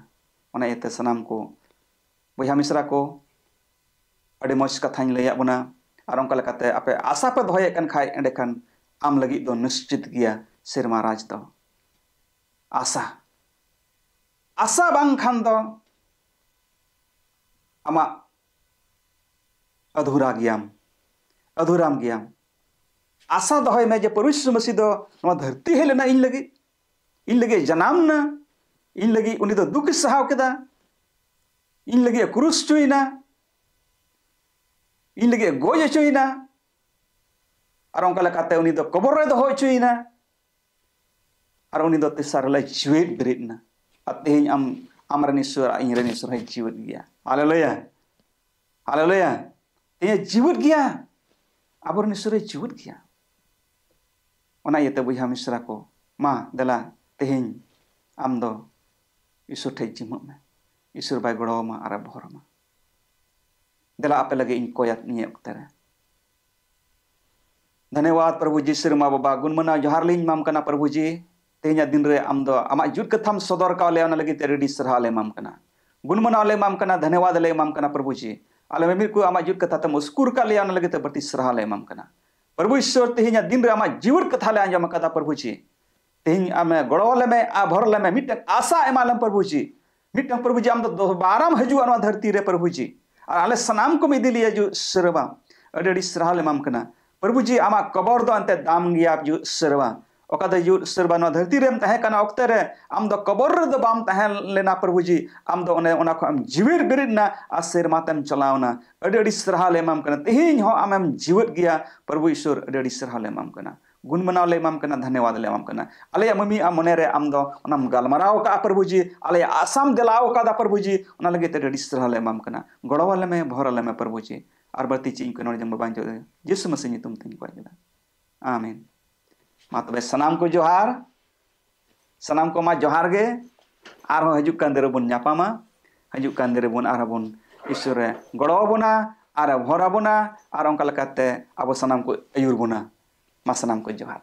ᱚᱱᱟ ᱤᱭᱟᱹᱛᱮ ᱥᱟᱱᱟᱢ ᱠᱚ ᱵᱚᱭᱦᱟ ᱢᱤᱥᱨᱟ ᱠᱚ, ᱟᱹᱰᱤ ᱢᱚᱡᱽ ᱠᱟᱛᱷᱟᱧ ᱞᱟᱹᱭᱟᱫ ᱵᱚᱱᱟ᱾ ᱟᱨ ᱚᱱᱠᱟ ᱞᱮᱠᱟᱛᱮ ᱟᱯᱮ ᱟᱥᱟ ᱯᱮ ᱫᱚᱦᱚᱭᱮᱫ ᱠᱟᱱ ᱠᱷᱟᱡ, ᱮᱸᱰᱮᱠᱷᱟᱱ ᱟᱢ ᱞᱟᱹᱜᱤᱫ ᱫᱚ ᱱᱤᱥᱪᱤᱛ ᱜᱮᱭᱟ ᱥᱮᱨᱢᱟ ᱨᱟᱡᱽ ᱫᱚ᱾ ᱟᱥᱟ, ᱟᱥᱟ ᱵᱟᱝᱠᱷᱟᱱ ᱫᱚ ᱟᱢᱟᱜ ᱟᱫᱷᱩᱨᱟ ᱜᱮᱭᱟᱢ, ᱟᱫᱷᱩᱨᱟᱢ ᱜᱮᱭᱟᱢ᱾ ᱟᱥᱟ ᱫᱚᱦᱚᱭ ᱢᱮ ᱡᱮ ᱯᱨᱚᱵᱷᱩ ᱭᱤᱥᱩ ᱢᱟᱹᱥᱤ ᱫᱚ ᱱᱚᱣᱟ ᱫᱷᱟᱹᱨᱛᱤ ᱦᱮᱡ ᱞᱮᱱᱟ ᱤᱧ ᱞᱟᱹᱜᱤᱫ, ᱤᱧ ᱞᱟᱹᱜᱤᱫ ᱡᱟᱱᱟᱢ ᱮᱱᱟ, ᱤᱧ ᱞᱟᱹᱜᱤᱫ ᱩᱱᱤ ᱫᱚ ᱫᱩᱠ ᱮ ᱥᱟᱦᱟᱣ ᱠᱮᱫᱟ, ᱤᱧ ᱞᱟᱹᱜᱤᱫ ᱮ ᱠᱨᱩᱥ ᱦᱚᱪᱚᱭᱮᱱᱟ, ᱤᱧ ᱞᱟᱹᱜᱤᱫ ᱮ ᱜᱚᱡ ᱦᱚᱪᱚᱭᱮᱱᱟ, ᱟᱨ ᱚᱱᱠᱟ ᱞᱮᱠᱟᱛᱮ ᱩᱱᱤ ᱫᱚ ᱠᱚᱵᱚᱨ ᱨᱮ ᱫᱚᱦᱚ ᱦᱚᱪᱚᱭᱮᱱᱟ, ᱟᱨ ᱩᱱᱤ ᱫᱚ ᱛᱮᱥᱟᱨ ᱦᱤᱞᱳᱜ ᱡᱤᱣᱮᱫ ᱵᱮᱨᱮᱫ ᱮᱱᱟ᱾ ᱟᱨ ᱛᱮᱦᱮᱧ ᱟᱢ, ᱟᱢᱨᱮᱱ ᱤᱥᱚᱨ ᱟᱨ ᱤᱧᱨᱮᱱ ᱤᱥᱚᱨ ᱦᱚᱸᱭ ᱡᱤᱣᱮᱫ ᱜᱮᱭᱟ᱾ ᱦᱟᱞᱮᱞᱩᱭᱟ, ᱦᱟᱞᱮᱞᱩᱭᱟ᱾ ᱛᱮᱦᱮᱧ ᱡᱤᱣᱮᱫ ᱜᱮᱭᱟ, ᱟᱵᱚᱨᱮᱱ ᱤᱥᱚᱨ ᱦᱚᱸᱭ ᱡᱤᱣᱮᱫ ᱜᱮᱭᱟ᱾ ᱚᱱᱟ ᱤᱭᱟᱹᱛᱮ ᱵᱚᱭᱦᱟ ᱢᱤᱥᱨᱟ ᱠᱚ, ᱢᱟ ᱫᱮᱞᱟ ᱛᱮᱦᱮᱧ ᱟᱢ ᱫᱚ ᱤᱥᱚᱨ ᱴᱷᱮᱡ ᱡᱤᱢᱟᱹᱜ ᱢᱮ᱾ ᱤᱥᱚᱨ ᱵᱟᱭ ᱜᱚᱲᱚ ᱟᱢᱟ ᱟᱨ ᱮ ᱵᱷᱚᱨ ᱟᱢᱟ᱾ ᱫᱮᱞᱟ ᱟᱯᱮ ᱞᱟᱹᱜᱤᱫ ᱤᱧ ᱠᱚᱭᱟ ᱱᱤᱭᱟᱹ ᱚᱠᱛᱮ ᱨᱮ᱾ ᱫᱷᱚᱱᱭᱚᱵᱟᱫ ᱯᱨᱚᱵᱷᱩ ᱡᱤ ᱥᱮᱨᱢᱟ ᱵᱟᱵᱟ, ᱜᱩᱱ ᱢᱟᱱᱟᱣ ᱡᱚᱦᱟᱨ ᱞᱤᱧ ᱮᱢᱟᱢ ᱠᱟᱱᱟ ᱯᱨᱚᱵᱷᱩ ᱡᱤ᱾ ᱛᱮᱦᱮᱧᱟᱜ ᱫᱤᱱ ᱨᱮ ᱟᱢ ᱫᱚ ᱟᱢᱟᱜ ᱡᱩᱛ ᱠᱟᱛᱷᱟᱢ ᱥᱚᱫᱚᱨ ᱠᱟᱣ ᱞᱮᱭᱟ, ᱚᱱᱟ ᱞᱟᱹᱜᱤᱫ ᱛᱮ ᱟᱹᱰᱤ ᱟᱹᱰᱤ ᱥᱟᱨᱦᱟᱣ ᱞᱮ ᱮᱢᱟᱢ ᱠᱟᱱᱟ, ᱜᱩᱱ ᱢᱟᱱᱟᱣ ᱞᱮ ᱮᱢᱟᱢ ᱠᱟᱱᱟ, ᱫᱷᱚᱱᱭᱚᱵᱟᱫ ᱞᱮ ᱮᱢᱟᱢ ᱠᱟᱱᱟ ᱯᱨᱚᱵᱷᱩ ᱡᱤ᱾ ᱟᱞᱮ ᱢᱤᱢᱤᱫ ᱠᱚ ᱟᱢᱟᱜ ᱡᱩᱛ ᱠᱟᱛᱷᱟ ᱛᱮᱢ ᱩᱥᱠᱩᱨ ᱠᱟᱜ ᱞᱮᱭᱟ, ᱚᱱᱟ ᱞᱟᱹᱜᱤᱫ ᱛᱮ ᱵᱟᱹᱲᱛᱤ ᱥᱟᱨᱦᱟᱣ ᱞᱮ ᱮᱢᱟᱢ ᱠᱟᱱᱟ᱾ ᱯᱨᱚᱵᱷᱩ ᱤᱥᱚᱨ, ᱛᱮᱦᱮᱧᱟᱜ ᱫᱤᱱ ᱨᱮ ᱟᱢᱟᱜ ᱡᱤᱣᱤᱫ ᱠᱟᱛᱷᱟ ᱞᱮ ᱟᱸᱡᱚᱢ ᱟᱠᱟᱫᱟ ᱯᱨᱚᱵᱷᱩ ᱡᱤ᱾ ᱛᱮᱦᱮᱧ ᱟᱢᱮ ᱜᱚᱲᱚ ᱟᱞᱮ ᱢᱮ, ᱟᱨ ᱵᱷᱚᱨ ᱟᱞᱮ ᱢᱮ, ᱢᱤᱫᱴᱟᱝ ᱟᱥᱟ ᱮᱢᱟ ᱞᱮᱢ ᱯᱨᱚᱵᱷᱩ ᱡᱤ᱾ ᱢᱤᱫᱴᱟᱝ ᱯᱨᱚᱵᱷᱩ ᱡᱤ, ᱟᱢ ᱫᱚ ᱫᱚᱵᱟᱨᱟᱢ ᱦᱤᱡᱩᱜᱼᱟ ᱱᱚᱣᱟ ᱫᱷᱟᱹᱨᱛᱤ ᱨᱮ ᱯᱨᱚᱵᱷᱩ ᱡᱤ, ᱟᱨ ᱟᱞᱮ ᱥᱟᱱᱟᱢ ᱠᱚᱢ ᱤᱫᱤ ᱞᱮᱭᱟ ᱡᱩᱜ ᱥᱮᱨᱣᱟ᱾ ᱟᱹᱰᱤ ᱟᱹᱰᱤ ᱥᱟᱨᱦᱟᱣ ᱞᱮ ᱮᱢᱟᱢ ᱠᱟᱱᱟ ᱯᱨᱚᱵᱷᱩ ᱡᱤ᱾ ᱟᱢᱟᱜ ᱠᱚᱵᱚᱨ ᱫᱚ ᱮᱱᱛᱮ ᱫᱟᱢ ᱜᱮᱭᱟ ᱡᱩᱜ ᱥᱮᱨᱣᱟ᱾ ᱚᱠᱟ ᱫᱚ ᱡᱩᱜ ᱥᱮᱨᱣᱟ ᱱᱚᱣᱟ ᱫᱷᱟᱹᱨᱛᱤ ᱨᱮᱢ ᱛᱟᱦᱮᱸ ᱠᱟᱱᱟ ᱚᱠᱛᱮ ᱨᱮ, ᱟᱢ ᱫᱚ ᱠᱚᱵᱚᱨ ᱨᱮᱫᱚ ᱵᱟᱢ ᱛᱟᱦᱮᱸ ᱞᱮᱱᱟ ᱯᱨᱚᱵᱷᱩ ᱡᱤ, ᱟᱢ ᱫᱚ ᱚᱱᱮ ᱚᱱᱟ ᱠᱷᱚᱱ ᱮᱢ ᱡᱤᱣᱤᱫ ᱵᱮᱨᱮᱫ ᱮᱱᱟ ᱟᱨ ᱥᱮᱨᱢᱟ ᱛᱮᱢ ᱪᱟᱞᱟᱣ ᱮᱱᱟ᱾ ᱟᱹᱰᱤ ᱟᱹᱰᱤ ᱥᱟᱨᱦᱟᱣ ᱞᱮ ᱮᱢᱟᱢ ᱠᱟᱱᱟ, ᱛᱮᱦᱮᱧ ᱦᱚᱸ ᱟᱢᱮᱢ ᱡᱤᱣᱮᱫ ᱜᱮᱭᱟ ᱯᱨᱚᱵᱷᱩ ᱤᱥᱚᱨ, ᱟᱹᱰᱤ ᱟᱹᱰᱤ ᱥᱟᱨᱦᱟᱣ ᱞᱮ ᱮᱢᱟᱢ ᱠᱟᱱᱟ᱾ ᱜᱩᱱ ᱢᱟᱱᱟᱣ ᱞᱮ ᱮᱢᱟᱢ ᱠᱟᱱᱟ, ᱫᱷᱟᱱᱭᱚᱵᱟᱫ ᱞᱮ ᱮᱢᱟᱢ ᱠᱟᱱᱟ᱾ ᱟᱞᱮᱭᱟᱜ ᱢᱤᱢᱤᱫ ᱟᱜ ᱢᱚᱱᱮ ᱨᱮ ᱟᱢ ᱫᱚ ᱚᱱᱟᱢ ᱜᱟᱞᱢᱟᱨᱟᱣ ᱟᱠᱟᱫᱼᱟ ᱯᱨᱚᱵᱷᱩ ᱡᱤ, ᱟᱞᱮᱭᱟᱜ ᱟᱥᱟᱢ ᱫᱮᱞᱟᱣ ᱟᱠᱟᱫᱟ ᱯᱨᱚᱵᱷᱩ ᱡᱤ, ᱚᱱᱟ ᱞᱟᱹᱜᱤᱫ ᱛᱮ ᱟᱹᱰᱤ ᱟᱹᱰᱤ ᱥᱟᱨᱦᱟᱣ ᱞᱮ ᱮᱢᱟᱢ ᱠᱟᱱᱟ᱾ ᱜᱚᱲᱚ ᱟᱞᱮ ᱢᱮ, ᱵᱷᱚᱨ ᱟᱞᱮ ᱢᱮ ᱯᱨᱚᱵᱷᱩ ᱡᱤ, ᱟᱨ ᱵᱟᱹᱲᱛᱤ ᱪᱮᱫ ᱤᱧ ᱠᱚᱭ ᱱᱚᱰᱮ ᱡᱚᱝ ᱵᱟᱵᱟᱧ ᱡᱚᱜ ᱡᱤᱥᱩ ᱢᱟᱥᱤ ᱧᱩᱛᱩᱢ ᱛᱮᱧ ᱠᱚᱭ ᱠᱮᱫᱟ, ᱟᱢᱮᱱ᱾ ᱢᱟ ᱛᱚᱵᱮ ᱥᱟᱱᱟᱢ ᱠᱚ ᱡᱚᱦᱟᱨ, ᱥᱟᱱᱟᱢ ᱠᱚ ᱢᱟ ᱡᱚᱦᱟᱨ ᱜᱮ᱾ ᱟᱨᱦᱚᱸ ᱦᱤᱡᱩᱜ ᱠᱟᱱ ᱫᱤᱱ ᱨᱮᱵᱚᱱ ᱧᱟᱯᱟᱢᱟ, ᱦᱤᱡᱩᱜ ᱠᱟᱱ ᱫᱤᱱ ᱨᱮᱵᱚᱱ ᱟᱨᱦᱚᱸ ᱵᱚᱱ ᱤᱥᱚᱨ ᱨᱮ ᱜᱚᱲᱚ ᱟᱵᱚᱱᱟ ᱟᱨ ᱵᱷᱚᱨ ᱟᱵᱚᱱᱟ, ᱟᱨ ᱚᱱᱠᱟ ᱞᱮᱠᱟᱛᱮ ᱟᱵᱚ ᱥᱟᱱᱟᱢ ᱠᱚ ᱟᱹᱭᱩᱨ ᱵᱚᱱᱟ᱾ ᱢᱟ ᱥᱟᱱᱟᱢ ᱠᱚ ᱡᱚᱦᱟᱨ᱾